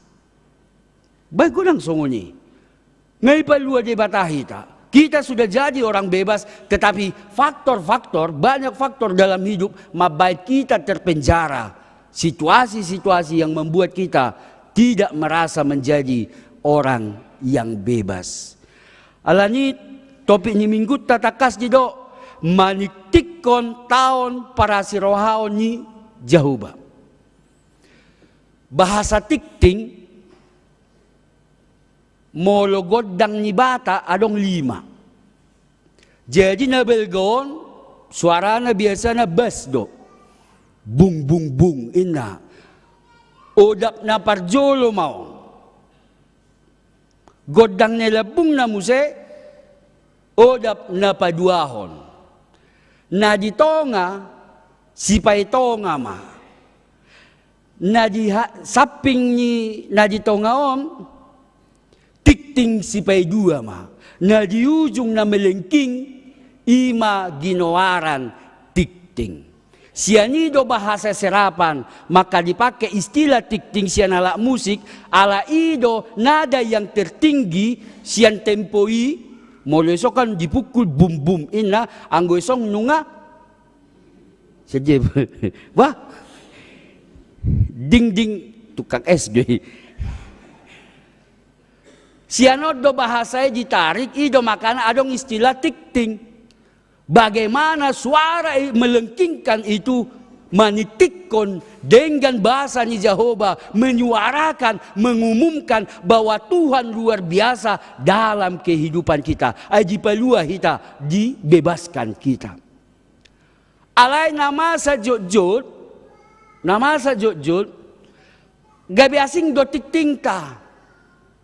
Baik, godang songon i. Nga dipalua Debata hita. Kita sudah jadi orang bebas, tetapi faktor-faktor, banyak faktor dalam hidup mambahen kita terpenjara. Situasi-situasi yang membuat kita tidak merasa menjadi orang yang bebas. Alani topik ni minggunta tangkas didok, maningtinghon taon parasirohaon ni Jahowa. Bahasa tingting, molo gondang ni bata adong lima. Jadi na balga on, suarana biasana bas do. Bung, bung, bung, inna. Odap na parjolo ma on. Gondang na lambungna muse, odap na paduahon. Na di tonga, sipaitonga ma. Na di ha-, samping ni na di tonga on, tingting sipaidua ma. Na di ujung na melengking, i ma ginoaran tingting. Sian i do bahasa serapan, maka dipake istilah tingting sian halak musik, ala i do nada yang tertinggi sian tempo i, molo esong kan dipukul bum bum, inna, anggo esong nunga, seje, wah, ding ding, tukang es do i. Sian on do bahasa i ditarik, i do makana adong istilah tingting. Bagaimana suara i melengkingkan itu, maningtingkon dengan basa ni Jahowa, menyuarakan, mengumumkan bahwa Tuhan luar biasa dalam kehidupan kita. Ai dipalua hita, dibebaskan kita. Alai na masa jotjot, na masa jotjot, gabe asing do tingtingta.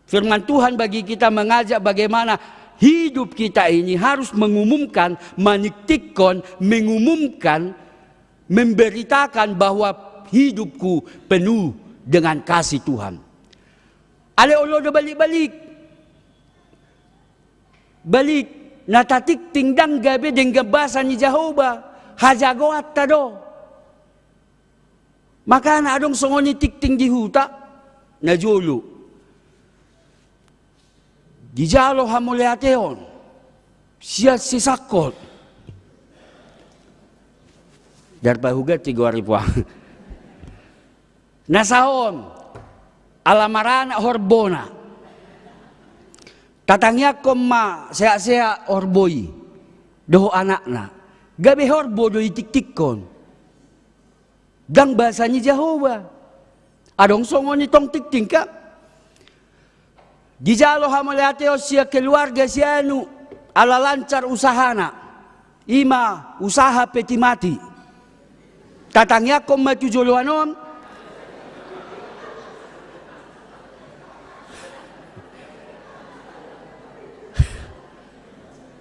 Firman Tuhan bagi kita mengajak bagaimana hidup kita ini harus mengumumkan, maningtingkon, mengumumkan, memberitakan bahwa hidupku penuh dengan kasih Tuhan. Alai olo do balik-balik. Balik, na tatingting ndang gabe denggan basa ni Jahowa, hajagoanta do. Makana adong songon i tingting di huta, na jolo. Dijalo hamauliateon sian sisangkot. Darpa huganti goar i puang. Na saon, ala maranak horbona. Tatangiangkon ma sehat-sehat horbo i dohot anakna. Gabe horbo do itingtingkon. Ndang basa ni Jahowa. Adong songon i tong tingting kan. Dijalo hamauliateon sian keluarga si Anu, ala lancar usahana. I ma usaha peti mati. Tatangiangkon ma tu joloan on.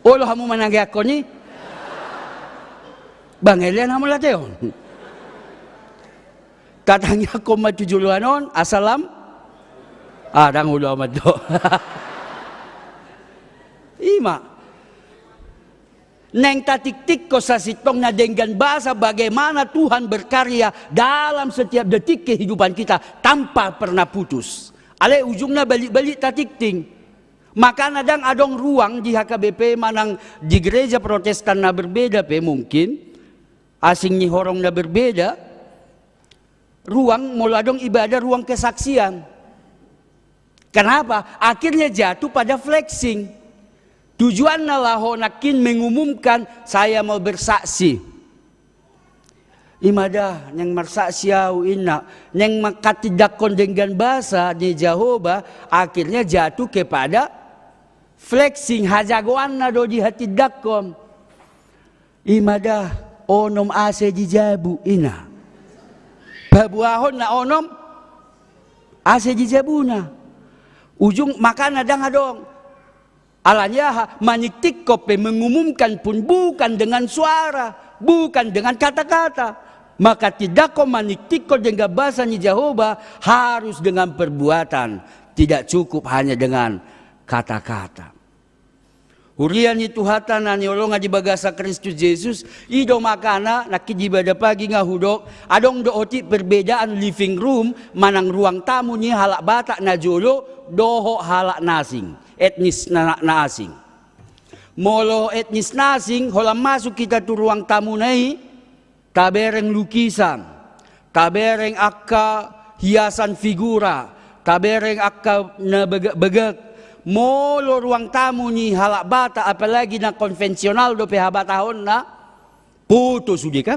Olo hamu manangiangkon i. Bangelean hamauliateon. Tatangiangkon ma tu joloan on, asa lam. Ah, ndang olo amat do. I ma. Naeng tatingtingkon sasintongna denggan basa bagaimana Tuhan berkarya dalam setiap detik kehidupan kita tanpa pernah putus. Alai ujungna balik-balik tatingting. Makana ndang adong ruang di H K B P manang di gereja Protestan na berbeda pe mungkin, asing ni horong na berbeda, ruang molo adong ibadah ruang kesaksian. Kenapa? Akhirnya jatuh pada flexing. Tujuanna laho nangkin mengumumkan, saya mau bersaksi. I ma da, naeng marsaksi ahu inna, naeng manghatindanghon denggan basa ni Jahowa, akhirnya jatuh kepada flexing, hajagoanna do dihatindanghon. I ma da, onom ase di jabu inna. Paboahon na onom ase di jabuna. Ujung makana ndang adong. Alani aha, maningtingkon pe mengumumkan pun bukan dengan suara, bukan dengan kata-kata. Manghatindanghon, maningtingkon denggan basa ni Jahowa harus dengan perbuatan. Tidak cukup hanya dengan kata-kata. Huria ni Tuhanta na hinaholongan di bagasan Kristus Jesus, i do makana nangkin di ibadah pagi nga hudok, adong do otik perbedaan living room manang ruang tamu ni halak Batak na jolo dohot halak na asing, etnis na, na asing. Molo etnis na asing, holan masuk hita tu ruang tamuna i, tabereng lukisan, tabereng angka hiasan figura, tabereng angka na bagak-bagak. Molo ruang tamu ni halak Batak, apalagi na konvensional dope habatahonna, foto sude kan.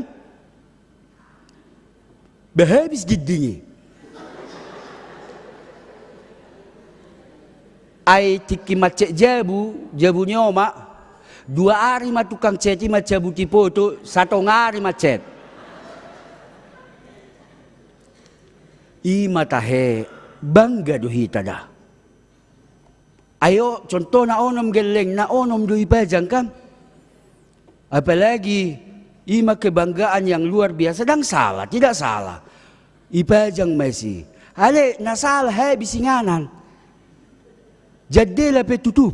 Bah habis dinding i. Ai tingki mancet jabu, jabu ni omak, dua ari ma tukang cet i mancabuti foto, satonga ari mancet. I ma tahe, bangga do hita da. Ai contohna onom gellengna, onom do ipajang kan. Apalagi i ma kebanggaan yang luar biasa, ndang salah, tidak salah. Ipajang ma i. Alai na salah habis inganan. Jandela pe tutup.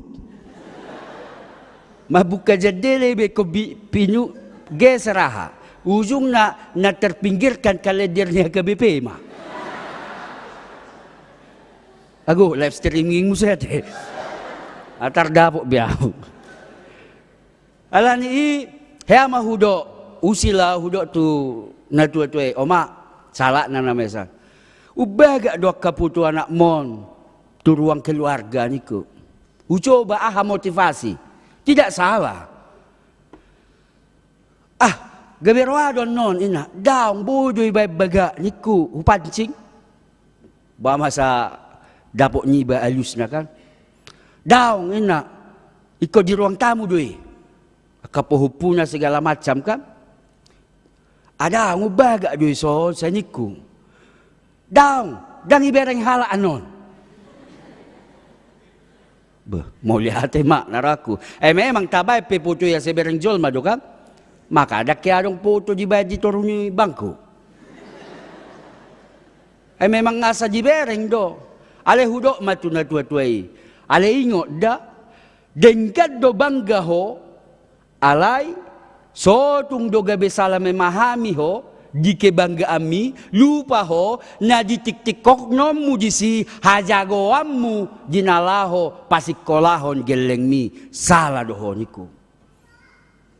Mambuka jandela i be ingkon bi-, pinu geser aha. Ujungna na terpinggirkan kalender ni H K B P ma. Ago, live streaming muse ate. Atar dapot be ahu. Alani i, hea ma hudok, usil ahu hudok tu natua-tua i, oma, salah na na mesa. Umbagak do angka foto anakmon tu ruang keluarga ningku. Ucoba aha motivasi. Tidak salah. Ah, gabe roha do annon, inna. Daong, boi do ibaen bagak ningku, hupancing. Ba masa dapot niba alusna kan. Daong, inna. Ingkon di ruang tamu do i. Angka pohompuna segala macam kan. Ah, daong, umbagak do i son, sai ningku. Daong, ndang ibereng halak annon. Beh, mauliate ma, naraku. Eh, memang tabaen pe foto i asa ibereng jolma do kan. Maka ndang ke adong foto dibaen di toru ni bangku. Eh, memang asa dibereng do. Alai hudok ma tu natua-tua i. Alai ingot da, denggan do bangga ho, alai, so tung do gabe salah memahami ho di kebanggaanmi, lupa ho na ditiktikkonnonmu disi hajagoanmu di na laho pasingkolahon gellengmi, salah do ho ningku.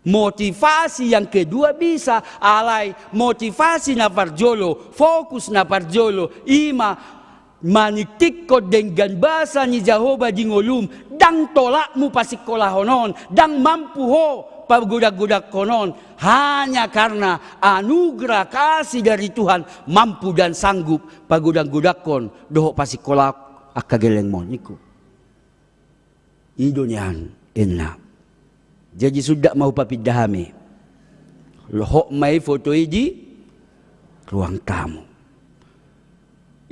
Motivasi yang kedua bisa, alai motivasi na parjolo, fokus na parjolo, i ma maningtikkon denggan basa ni Jahowa di ngolum, ndang tolapmu pasingkolahon on, ndang mampu ho pagodang-godangkon on, hanya karna anugerah kasih dari Tuhan mampu dan sanggup pagodang-godangkon dohot pasingkolahon angka gellengmon ningku. I do nian, inna. Jadi suda ma hupapinda hami. Lohot ma i foto i di ruang tamu.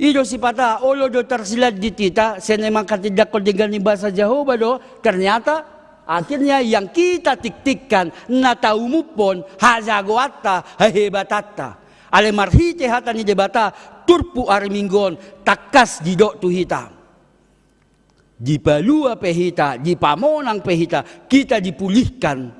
I do sipata, olo do tarsilandit hita, songon i mangkatindangkon denggan ni basa Jahowa do, ternyata akhirnya yang kita tiktikkan, na taumuphon, hajagoanta, hahebatanta. Alai marhite hata ni Debata, turpuk ari Minggu on, tangkas didok tu hita. Dipalua pe hita, dipamonang pe hita, kita dipulihkan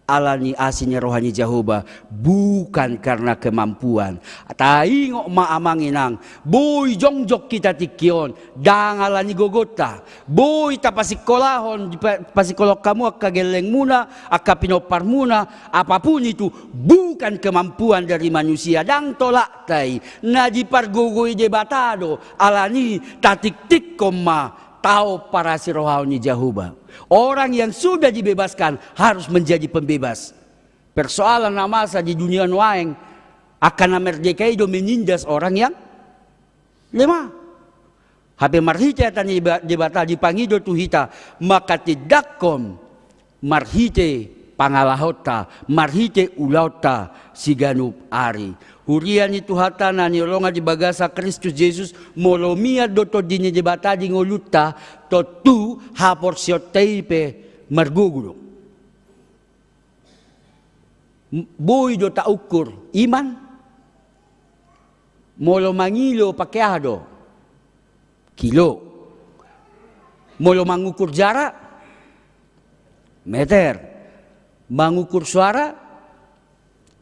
ala ni asi ni roha ni Jahowa, bukan karna kemampuan. Taingot ma amang inang, boi jongjong hita tingki on, ndang ala ni gogonta, boi tapasingkolahon, dipa-, pasingkolahon hamu angka gellengmuna, angka pinomparmuna, apapun itu, bukan kemampuan dari manusia, ndang tolapta i, na dipargogoi Debata do, alani tatiktikkon ma taon parasirohaon ni Jahowa. Orang yang sudah dibebaskan harus menjadi pembebas. Persoalan na masa di dunia nuaeng, angka na merdeka i do menindas orang yang lemah. Hape marhite hata ni Deba-, Debata dipangido tu hita, mangkatindangkon marhite pangalahonta, marhite ulaonta siganup ari. Huria ni Tuhanta na hinaholongan di bagasan Kristus Jesus, molo mian do Tondi ni Debata di ngolunta, tontu haporseaonta i pe margogo do. M-, boi do taukur iman. Molo mangilo pake aha do? Kilo. Molo mangukur jarak? Meter. Mangukur suara?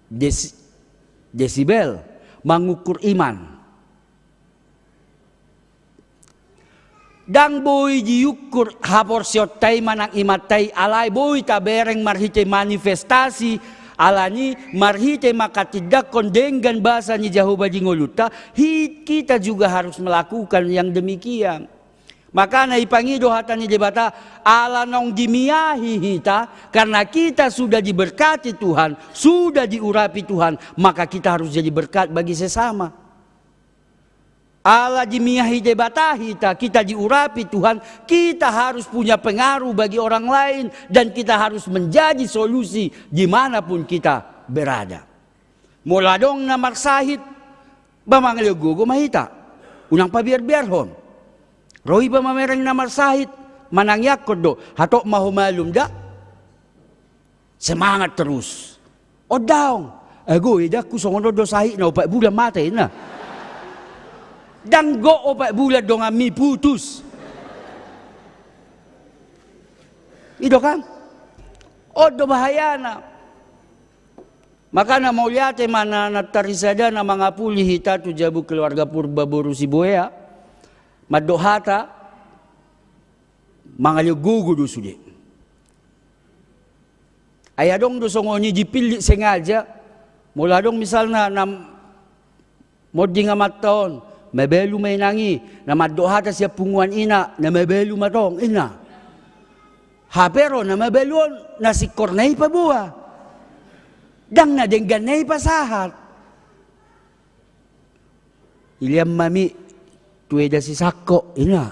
Des-, desibel. Mangukur iman? Ndang boi diukur haporseaonta i manang imanta i, alai boi tabereng marhite manifestasi, alani marhite mangkatindangkon denggan basa ni Jahowa di ngolunta, hi-, kita juga harus melakukan yang demikian. Makana dipangido hata ni Debata, ala naung dimiahi hita, karena kita sudah diberkati Tuhan, sudah diurapi Tuhan, maka kita harus jadi berkat bagi sesama. Ala dimiahi Debata hita, kita diurapi Tuhan, kita harus punya pengaruh bagi orang lain, dan kita harus menjadi solusi di mana pun kita berada. Molo adong na marsahit, ba mangalean gogo ma hita. Unang pabiarbiarhon. Ro iba mamereng na marsahit, manangiangkon do, hatop ma ho malum da. Semangat terus. On daong. Ago, edangku songon on do sahitna, opat bulan mate, inna. Ndang gok opat bulan donganmi putus. I do kan? On do bahayana. Makana mauliate ma na, na tarisada na mangapuli hita tu jabu keluarga Purba boru Sibuea, mandok hata, mangalehon gogo do sude. Ai adong do songon i dipillit sengaja, molo adong misalna na monding amanta on, mabalu ma inang i, na mandok hata sian punguan ina, na mabalu ma tong, ina. Hape ro na mabalu on, na singkorna i paboa. Ndang na dengganna i pasahat. Ilean ma mi tu eda sisangko, ina.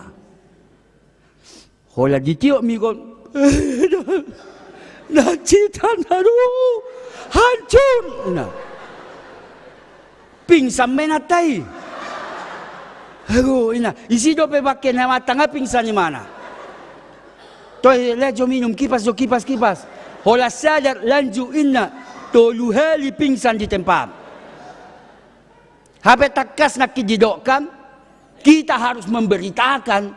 Holan ditiop mi gon. Nancitan, aduh, hancur, ina. Pingsan ma inanta i. Aduh, ina. Isi dope bangke na matang nga pingsan imana. Toi, laho jo minum, kipas jo, kipas, kipas. Holan sadar, lanjut, ina. Tolu hali pingsan di tempat. Hape tangkas nangkin didokkan, kita harus memberitakan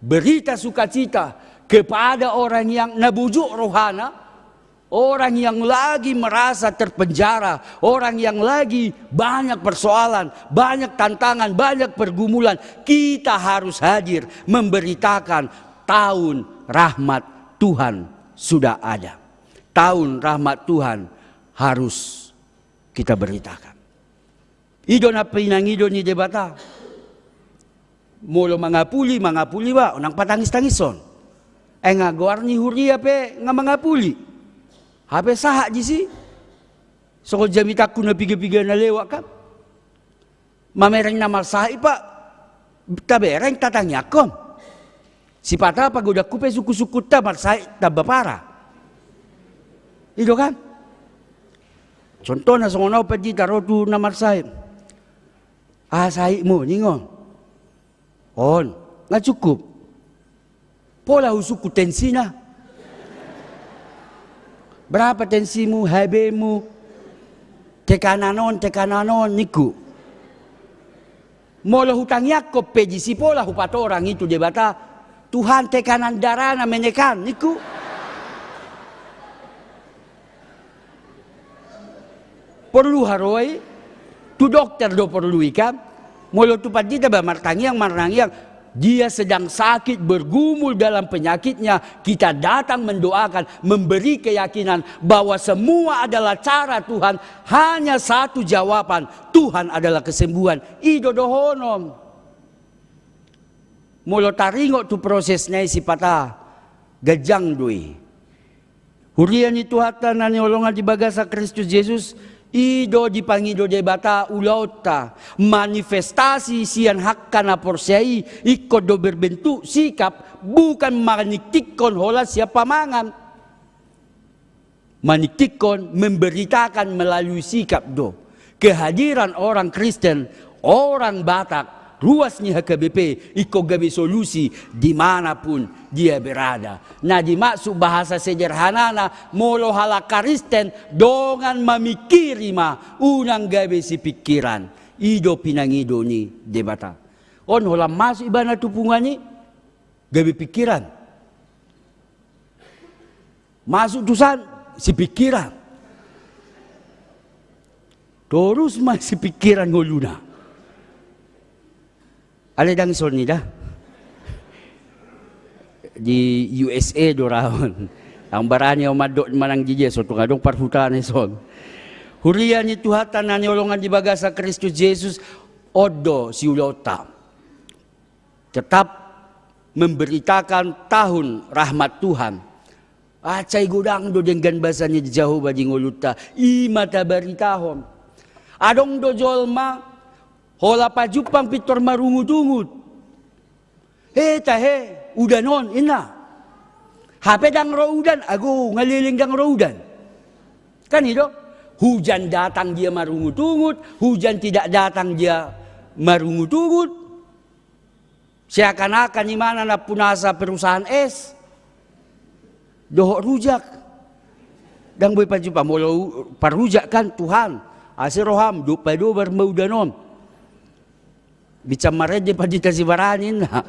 berita sukacita kepada orang yang na bujur rohana, orang yang lagi merasa terpenjara, orang yang lagi banyak persoalan, banyak tantangan, banyak pergumulan. Kita harus hadir memberitakan tahun rahmat Tuhan sudah ada. Tahun rahmat Tuhan harus kita beritakan. I do na pinangido ni Debata. Molo mangapuli, mangapuli ba, unang patangis-tangishon. Ai nga goar ni huria pe nga mangapuli. Hape sahat disi. Songon jamitangku na piga-piga na lewat kan. Mamereng na marsahit pa, tabereng tatangiangkon. Sipata pagodangku pe sungkun-sungkunta marsahit tamba parah. I do kan? Contohna songon ahu pandita ro tu na marsahit. Aha sahitmu ningon? On, nga cukup. Pola husungkun tensina. Berapa tensimu, H B-mu? Tekanan on, tekanan on, ningku. Molo hutangiangkon pe disi pola hupatorang i tu Debata, Tuhan, tekanan darahna menekan, ningku. Porlu haroa i, tu dokter do porlu i kan. Molo tu pandita ba martangiang, martangiang, dia sedang sakit, bergumul dalam penyakitnya, kita datang mendoakan, memberi keyakinan bahwa semua adalah cara Tuhan, hanya satu jawaban, Tuhan adalah kesembuhan. I do dohonon. Molo taringot tu prosesna i sipata, ganjang do i. Huria ni Tuhanta na hinaholongan di bagasan Kristus Jesus, i do dipangido Debata ulaonta, manifestasi sian angka na porsea i, ingkon do berbentuk sikap, bukan maningtingkon holan sian pamangan. Maningtingkon, memberitakan melalui sikap do. Kehadiran orang Kristen, orang Batak, ruas ni H K B P, ingkon gabe solusi di mana pun dia berada. Na dimaksud bahasa sederhanana, molo halak Kristen, dongan mamingkiri ma, unang gabe sipingkiran. I do pinangido ni Debata. On holan masuk ibana tu punguan i, gabe pingkiran. Masuk tu san, sipingkiran. Torus ma sipingkiran ngoluna. Alai ndang dison i da. Di U S A do ra on. Ndang barani ahu mandok manang di dia, so tung adong parhutana dison. Huria ni Tuhanta na hinaholongan di bagasan Kristus Jesus, on do siulaonta. Tetap memberitakan tahun rahmat Tuhan. Asa i godang do denggan basa ni Jahowa di ngolunta, i ma tabaritahon. Adong do jolma, holan pajumpang pintor marungut-ungut. He tahe, udan on, ninna. Hape ndang ro udan, ago, nga leleng ndang ro udan. Kan i do? Hujan datang dia marungut-ungut, hujan tidak datang dia marungut-ungut. Seakan-akan imana nampunasa perusahaan es. Dohot rujak. Ndang boi pajumpang, molo u-, parrujak kan Tuhan. Asa roham, dompak do marmaudan on. Bican marende pandita Sibarani, ninna.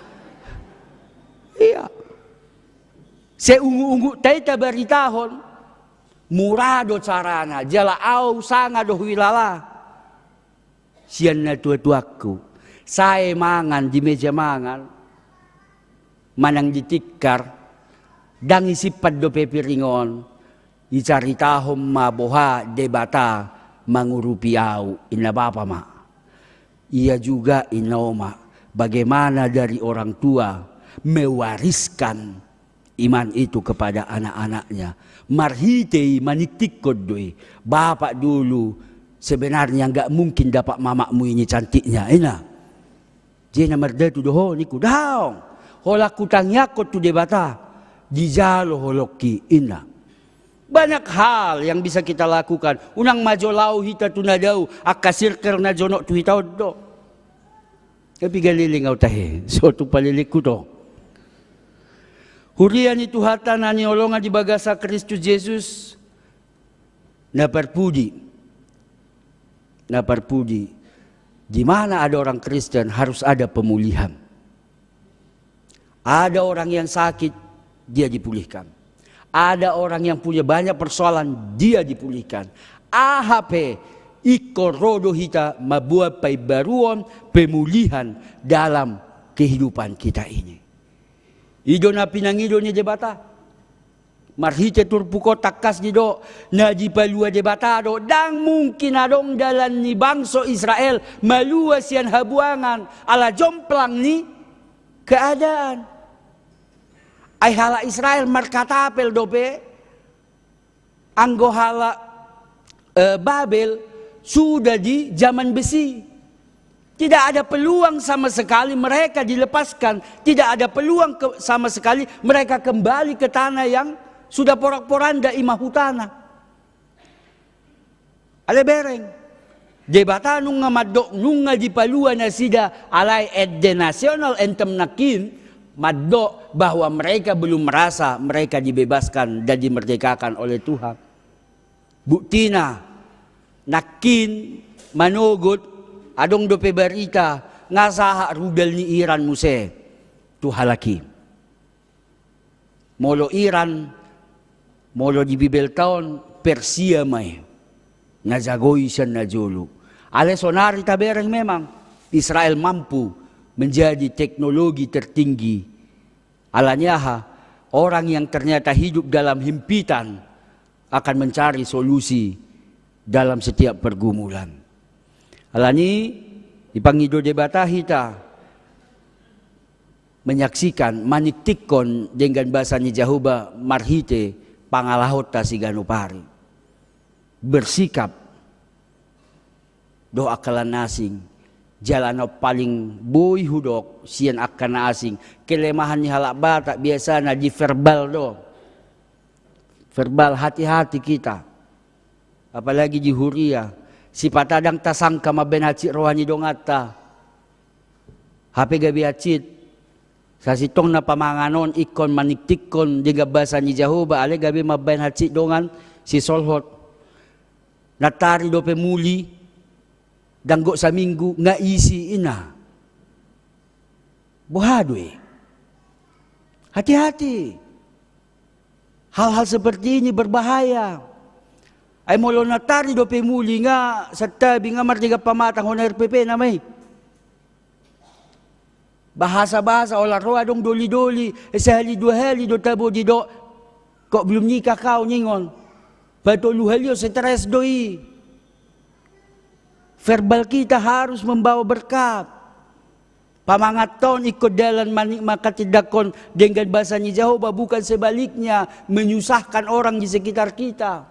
Ia. Sai ungut-unguta i tabaritahon. Mura do carana, jala au sanga do huilala sian natuatuangku. Sae mangan di meja mangan, manang di tikar, ndang isimpan dope piring on, icaritahon ma boha Debata mangurupi au, inna bapa ma. Ia juga inna oma, bagaimana dari orang tua mewariskan iman itu kepada anak-anaknya. Marhite i maningtingkon do i. Bapak dulu sebenarnya nggak mungkin dapat mamamu ini cantiknya, inna. Jadi na mardatu do ho ningku, daong. Holan hutangiangkon tu Debata, dijalo holongki, inna. Banyak hal yang bisa kita lakukan. Unang ma jo laho hita tu na dao, angka circle na jonok tu hita on do. Piga leleng au tahe, so tung palelenghu do. Huria ni Tuhanta na hinaholongan di bagasan Kristus Jesus, na parpudi, na parpudi, di mana ada orang Kristen harus ada pemulihan. Ada orang yang sakit, dia dipulihkan. Ada orang yang punya banyak persoalan, dia dipulihkan. Aha pe, ingkon ro do hita mamboan paimbaruon, pemulihan dalam kehidupan kita ini. I do na pinangido ni Debata. Marhite turpuk on tangkas didok, na dipalua Debata do, ndang mungkin adong dalan ni bangso Israel malua sian habuangan ala jomplang ni keadaan. Ai halak Israel markatapel dope, anggo halak, eh, Babel sudah di zaman besi. Tidak ada peluang sama sekali mereka dilepaskan. Tidak ada peluang ke-, sama sekali mereka kembali ke tanah yang sudah porak-poranda, i ma hutana. Alai bereng, Debata nunga mandok, nunga dipalua nasida, alai at the national anthem nangkin mandok bahwa mereka belum merasa mereka dibebaskan dan dimerdekakan oleh Tuhan. Buktina, nangkin manogot, adong dope barita, nga sahat rudal ni Iran muse tu halak i. Molo Iran, molo di Bibelta on, Persia ma i na jagoi sian na jolo. Alai sonari tabereng memang Israel mampu menjadi teknologi tertinggi. Alani aha? Orang yang ternyata hidup dalam himpitan akan mencari solusi dalam setiap pergumulan. Alani i, dipangido Debata hita menyaksikan, maningtingkon denggan basa ni Jahowa marhite pangalahonta siganup ari. Bersikap dohot angka na asing. Jala na paling boi hudok sian angka na asing, kelemahan ni halak Batak biasana di verbal do. Verbal, hati-hati kita. Apalagi di huria. Sipata ndang tasangka mambaen hansit roha ni donganta. Hape gabe hansit. Sasintongna pamangan on ingkon maningtingkon denggan basa ni Jahowa, alai gabe mambaen hansit dongan sisolhot. Nantari dope muli, ndang gok saminggu, nga isi, inna. Boha do i? Hati-hati. Hal-hal seperti ini berbahaya. Ai molo nantari dope muli, nga santabi, nga mardenggan pamatang, hona R P P nama i. Bahasa-bahasa, olat ro adong doli-doli, eh, sehali dua hali do tabo didok, "Kok belum nikah kau?" ningon. Patolu hali on, stres do i. Verbal kita harus membawa berkat. Pamangan on ingkon dalan manik-, manghatindanghon denggan basa ni Jahowa, bukan sebaliknya, menyusahkan orang di sekitar kita.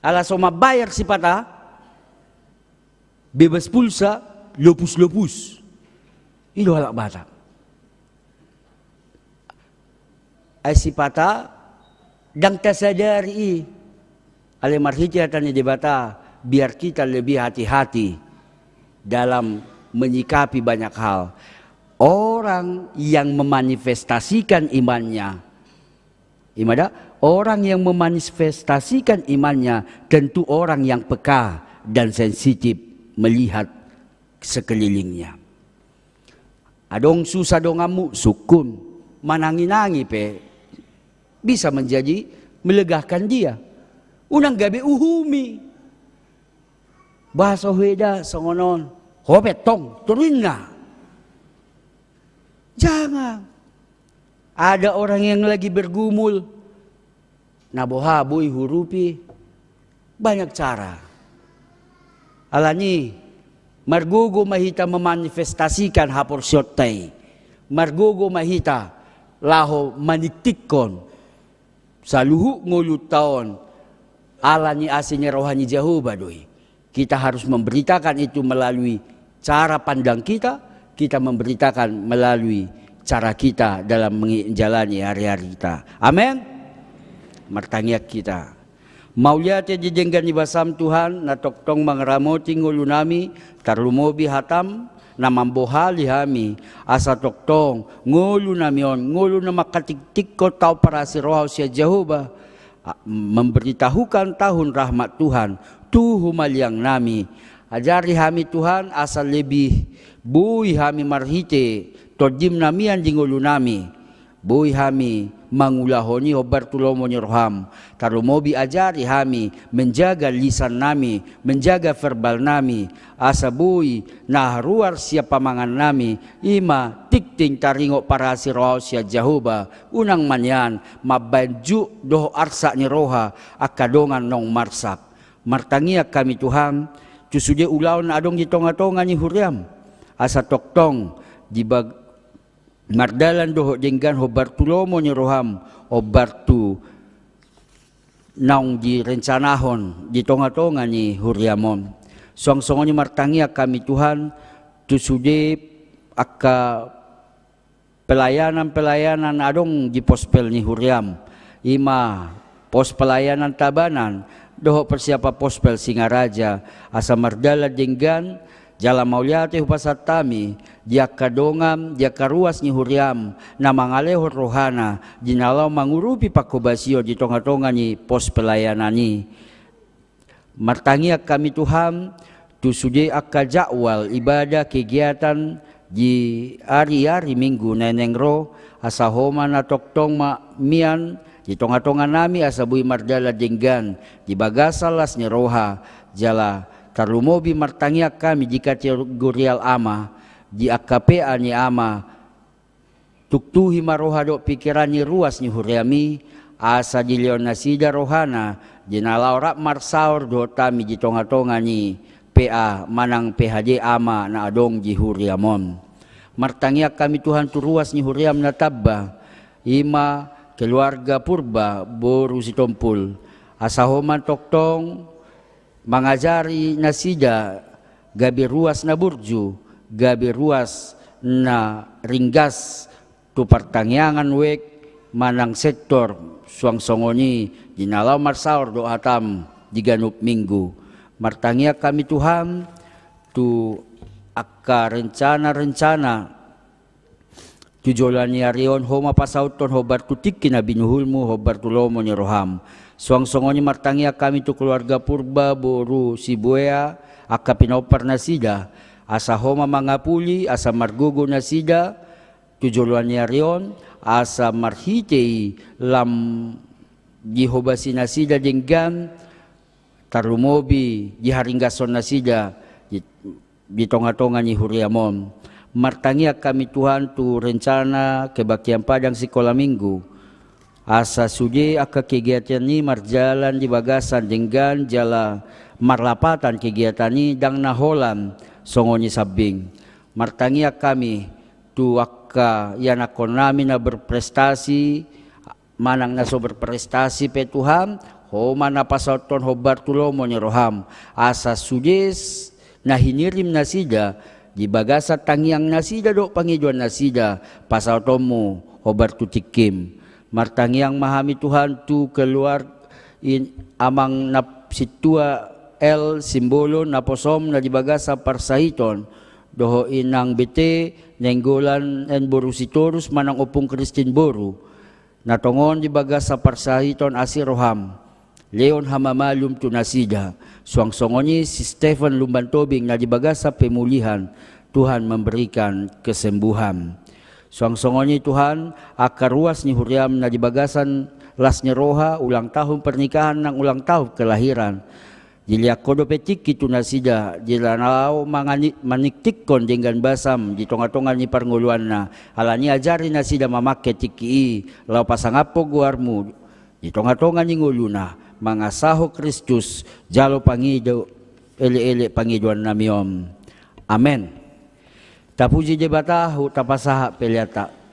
Ala so mambayar sipata, bebas pulsa, lopus-lopus. I do halak Batak. Ai sipata ndang tasadari i. Alai marhite hata ni Debata, biar kita lebih hati-hati dalam menyikapi banyak hal. Orang yang memanifestasikan imannya, i ma da, orang yang memanifestasikan imannya tentu orang yang peka dan sensitif melihat sekelilingnya. Adong susah donganmu, sungkun. Manangi-nangi pe bisa menjadi melegakan dia. Unang gabe uhumi. Boha so huida songon on? Ho pe tong, torinna. Jangan. Ada orang yang lagi bergumul. Na boha boi huurupi? Banyak cara. Alani, margogo ma hita memanifestasikan haporseaonta i. Margogo ma hita laho maningtinghon saluhut ngolunta on. Alani asi ni roha ni Jahowa do i. Kita harus memberitakan itu melalui cara pandang kita, kita memberitakan melalui cara kita dalam menjalani hari-hari kita. Amin. Martangiang hita. Mauliate di denggan ni basaM Tuhan, na tongtong mangaramoti ngolunami, tarlumobi hataM na mambohali hami, asa tongtong ngolunami on, ngolu na manghatingtinghon taon parasi roha sian Jahowa, a-, memberitahukan tahun rahmat Tuhan tu humaliangnami. Ajari hami Tuhan, asa lebih boi hami marhite TondiM na mian di ngolunami. Boi hami mangulahon i hombar tu lomo ni rohaM. Tarlumobi ajari hami menjaga lisannami, menjaga verbalnami, asa boi na ruar sian pamangannami, i ma tingting taringot parasi roha sian Jahowa, unang ma nian mambaen jut dohot arsak ni roha angka dongan naung marsak. Martangiang hami Tuhan, tu sude ulaon na adong di tonga-tonga ni huriaM, asa tongtong di bag-, mardalan dohot denggan hombar tu lomo ni rohaM, hombar tu naung direncanahon di tonga-tonga ni huriaM on. Suang songon i martangiang hami Tuhan, tu sude angka pelayanan-pelayanan na adong di pospel ni huriaM, i ma pos pelayanan Tabanan dohot persiapan pospel Singaraja, asa mardalan denggan jala mauliate hupasahat hami di angka dongan, di angka ruas ni huriaM na mangalehon rohana di na laho mangurupi panghobasion di tonga-tonga ni pos pelayanan i. Martangiang hami Tuhan, tu sude angka jadwal ibadah kegiatan di ari-ari Minggu na naeng ro, asa Ho ma na tongtong ma mian di tonga-tonganami, asa boi mardalan denggan di bagasan las ni roha, jala tarlumobi martangiang hami di kategorial ama, di angka P A ni ama, tuktuhi ma roha dohot pingkiran ni ruas ni huriaM i, asa dilehon nasida rohana di na laho rap marsaor dohot hami di tonga-tonga ni P A manang P H D ama na adong di huriaM on. Martangiang hami Tuhan tu ruas ni huriaM na tamba, i ma keluarga Purba boru Sitompul, asa Ho ma tongtong mangajari nasida gabe ruas na burju, gabe ruas na ringgas tu partangiangan wijk manang sektor, suang songon i di na laho marsaor dohot hataM di ganup Minggu. Martangiang hami Tuhan tu angka rencana-rencana tu joloan ni ari on, Ho ma pasauthon hombar tu tingki na binuhulMu, hombar tu lomo ni rohaM. Suang songon i martangiang hami tu keluarga Purba boru Sibuea, angka pinompar nasida, asa Ho ma mangapuli, asa margogo nasida tu joloan ni ari on, asa marhite i lam dihobasi nasida denggan, tarlumobi diharinggason nasida di, di tonga-tonga ni huriaM on. Martangiang hami Tuhan tu rencana kebaktian padang sikola Minggu, asa sude angka kegiatan i marjalan di bagasan denggan jala marlapatan kegiatan i, ndang na holan songon i sambing. Martangiang hami tu angka ianakhonnami na berprestasi, manang na so berprestasi pe Tuhan, Ho ma na pasauthon hombar tu lomo ni rohaM, asa sude s-, na hinirim nasida di bagasan tangiang nasida dohot pangidoan nasida, pasauthonMu hombar tu tingkiM. Martangiang ma hami Tuhan tu keluar-, in-, amang na sintua L Simbolon naposoM na di bagasan parsahiton, dohot inang Bete Nainggolan N boru Sitorus manang Ompung Kristin boru, na tongon di bagasan parsahiton asi rohaM, lehon hamamalum tu nasida. Suang songon i si Stefan Lumban Tobing na di bagasan pemulihan, Tuhan memberikan kesembuhan. Suang songon i Tuhan, angka ruas ni huriaM na di bagasan las ni roha, ulang tahun pernikahan nang ulang tahun kelahiran. Dilehon Ho dope tingki tu nasida, jala laho mangani-, maningtinghon denggan basaM di tongatonga ni parngoluanna, alani i ajari nasida mamangke tingki i laho pasangaphon goarMu di tongatonga ni ngoluna, mangasahon Kristus, jalo pangido, elekelek pangidoannami on. Amen. Tapuji Debata, huhut tapasahat peleanta.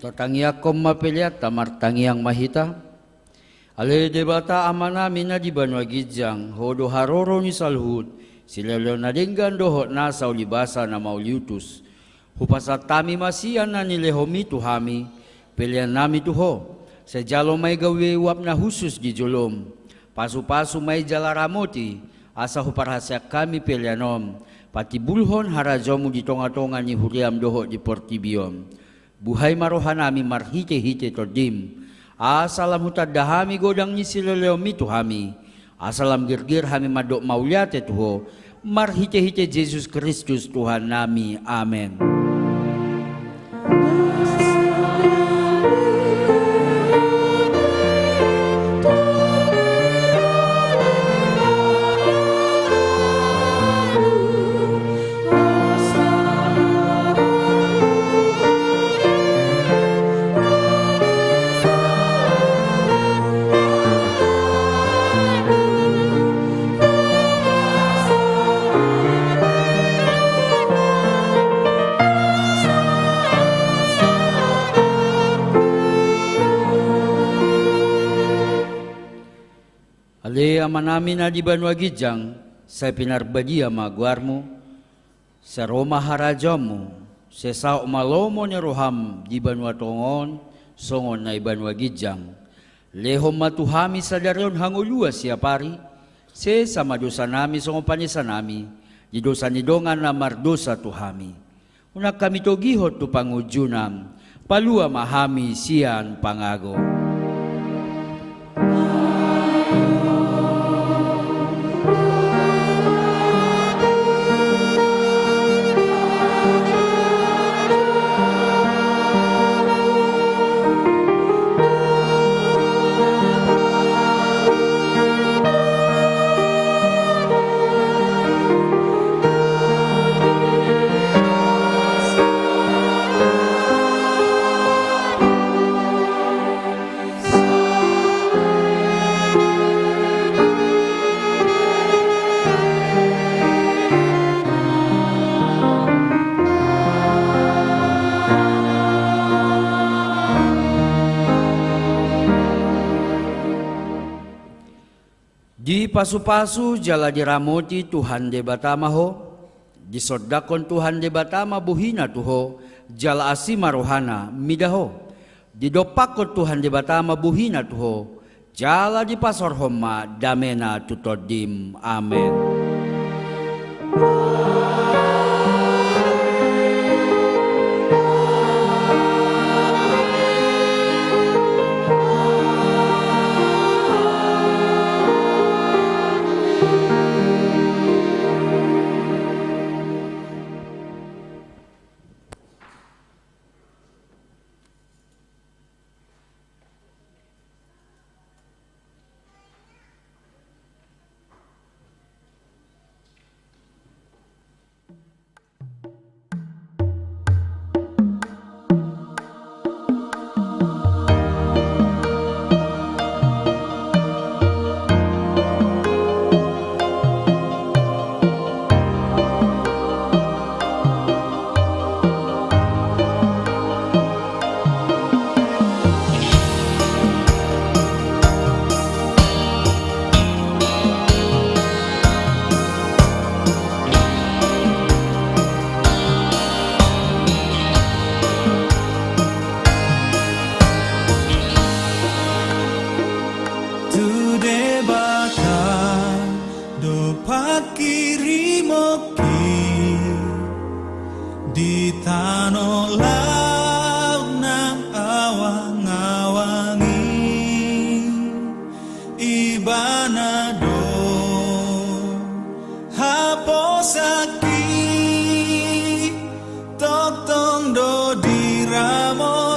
Tangiangkon ma peleanta, martangiang ma hita. Ale Debata Amanami na di banua ginjang, Ho do haroro ni saluhut silehon na denggan dohot nasa ulibasa na mauliutus. Hupasahat hami ma sian na nilehonMi tu hami peleannami tu Ho. Sai jalo ma i gabe uap na hushus di joloM. Pasupasu ma i jala ramoti, asa huparhaseang hami pelean on patimbulhon harajaonMu di tongatonga ni huriaM dohot di portibi on. Buhai ma rohanami marhitehite TondiM, asa lam hutanda hami godang ni silehonMi tu hami, asa lam girgir hami mandok mauliate tu Ho, marhitehite Jesus Kristus Tuhannami. Amen. Ale Amanami na di banua ginjang, sai pinarbadia ma goarMu. Sai ro ma harajaonMu. Sai saut ma lomo ni rohaM di banua tonga on songon na di banua ginjang. Lehon ma tu hami sadari on hangoluan siapari. Sesa ma dosanami songon panesanami di dosa ni dongan na mardosa tu hami. Unang hami togihon tu pangunjunan, palua ma hami sian pangago. Dipasupasu jala diramoti Tuhan Debata ma ho. Disondangkon Tuhan Debata ma bohiNa tu ho, jala asi ma rohaNa mida ho. Didompakkon Tuhan Debata ma bohiNa tu ho, jala dipasaorhon ma dameNa tu tondim. Amen. Tu Debata do panghirimon i di tano laut nang awangawang i. Ibana do haposan i, tongtong do diramoti.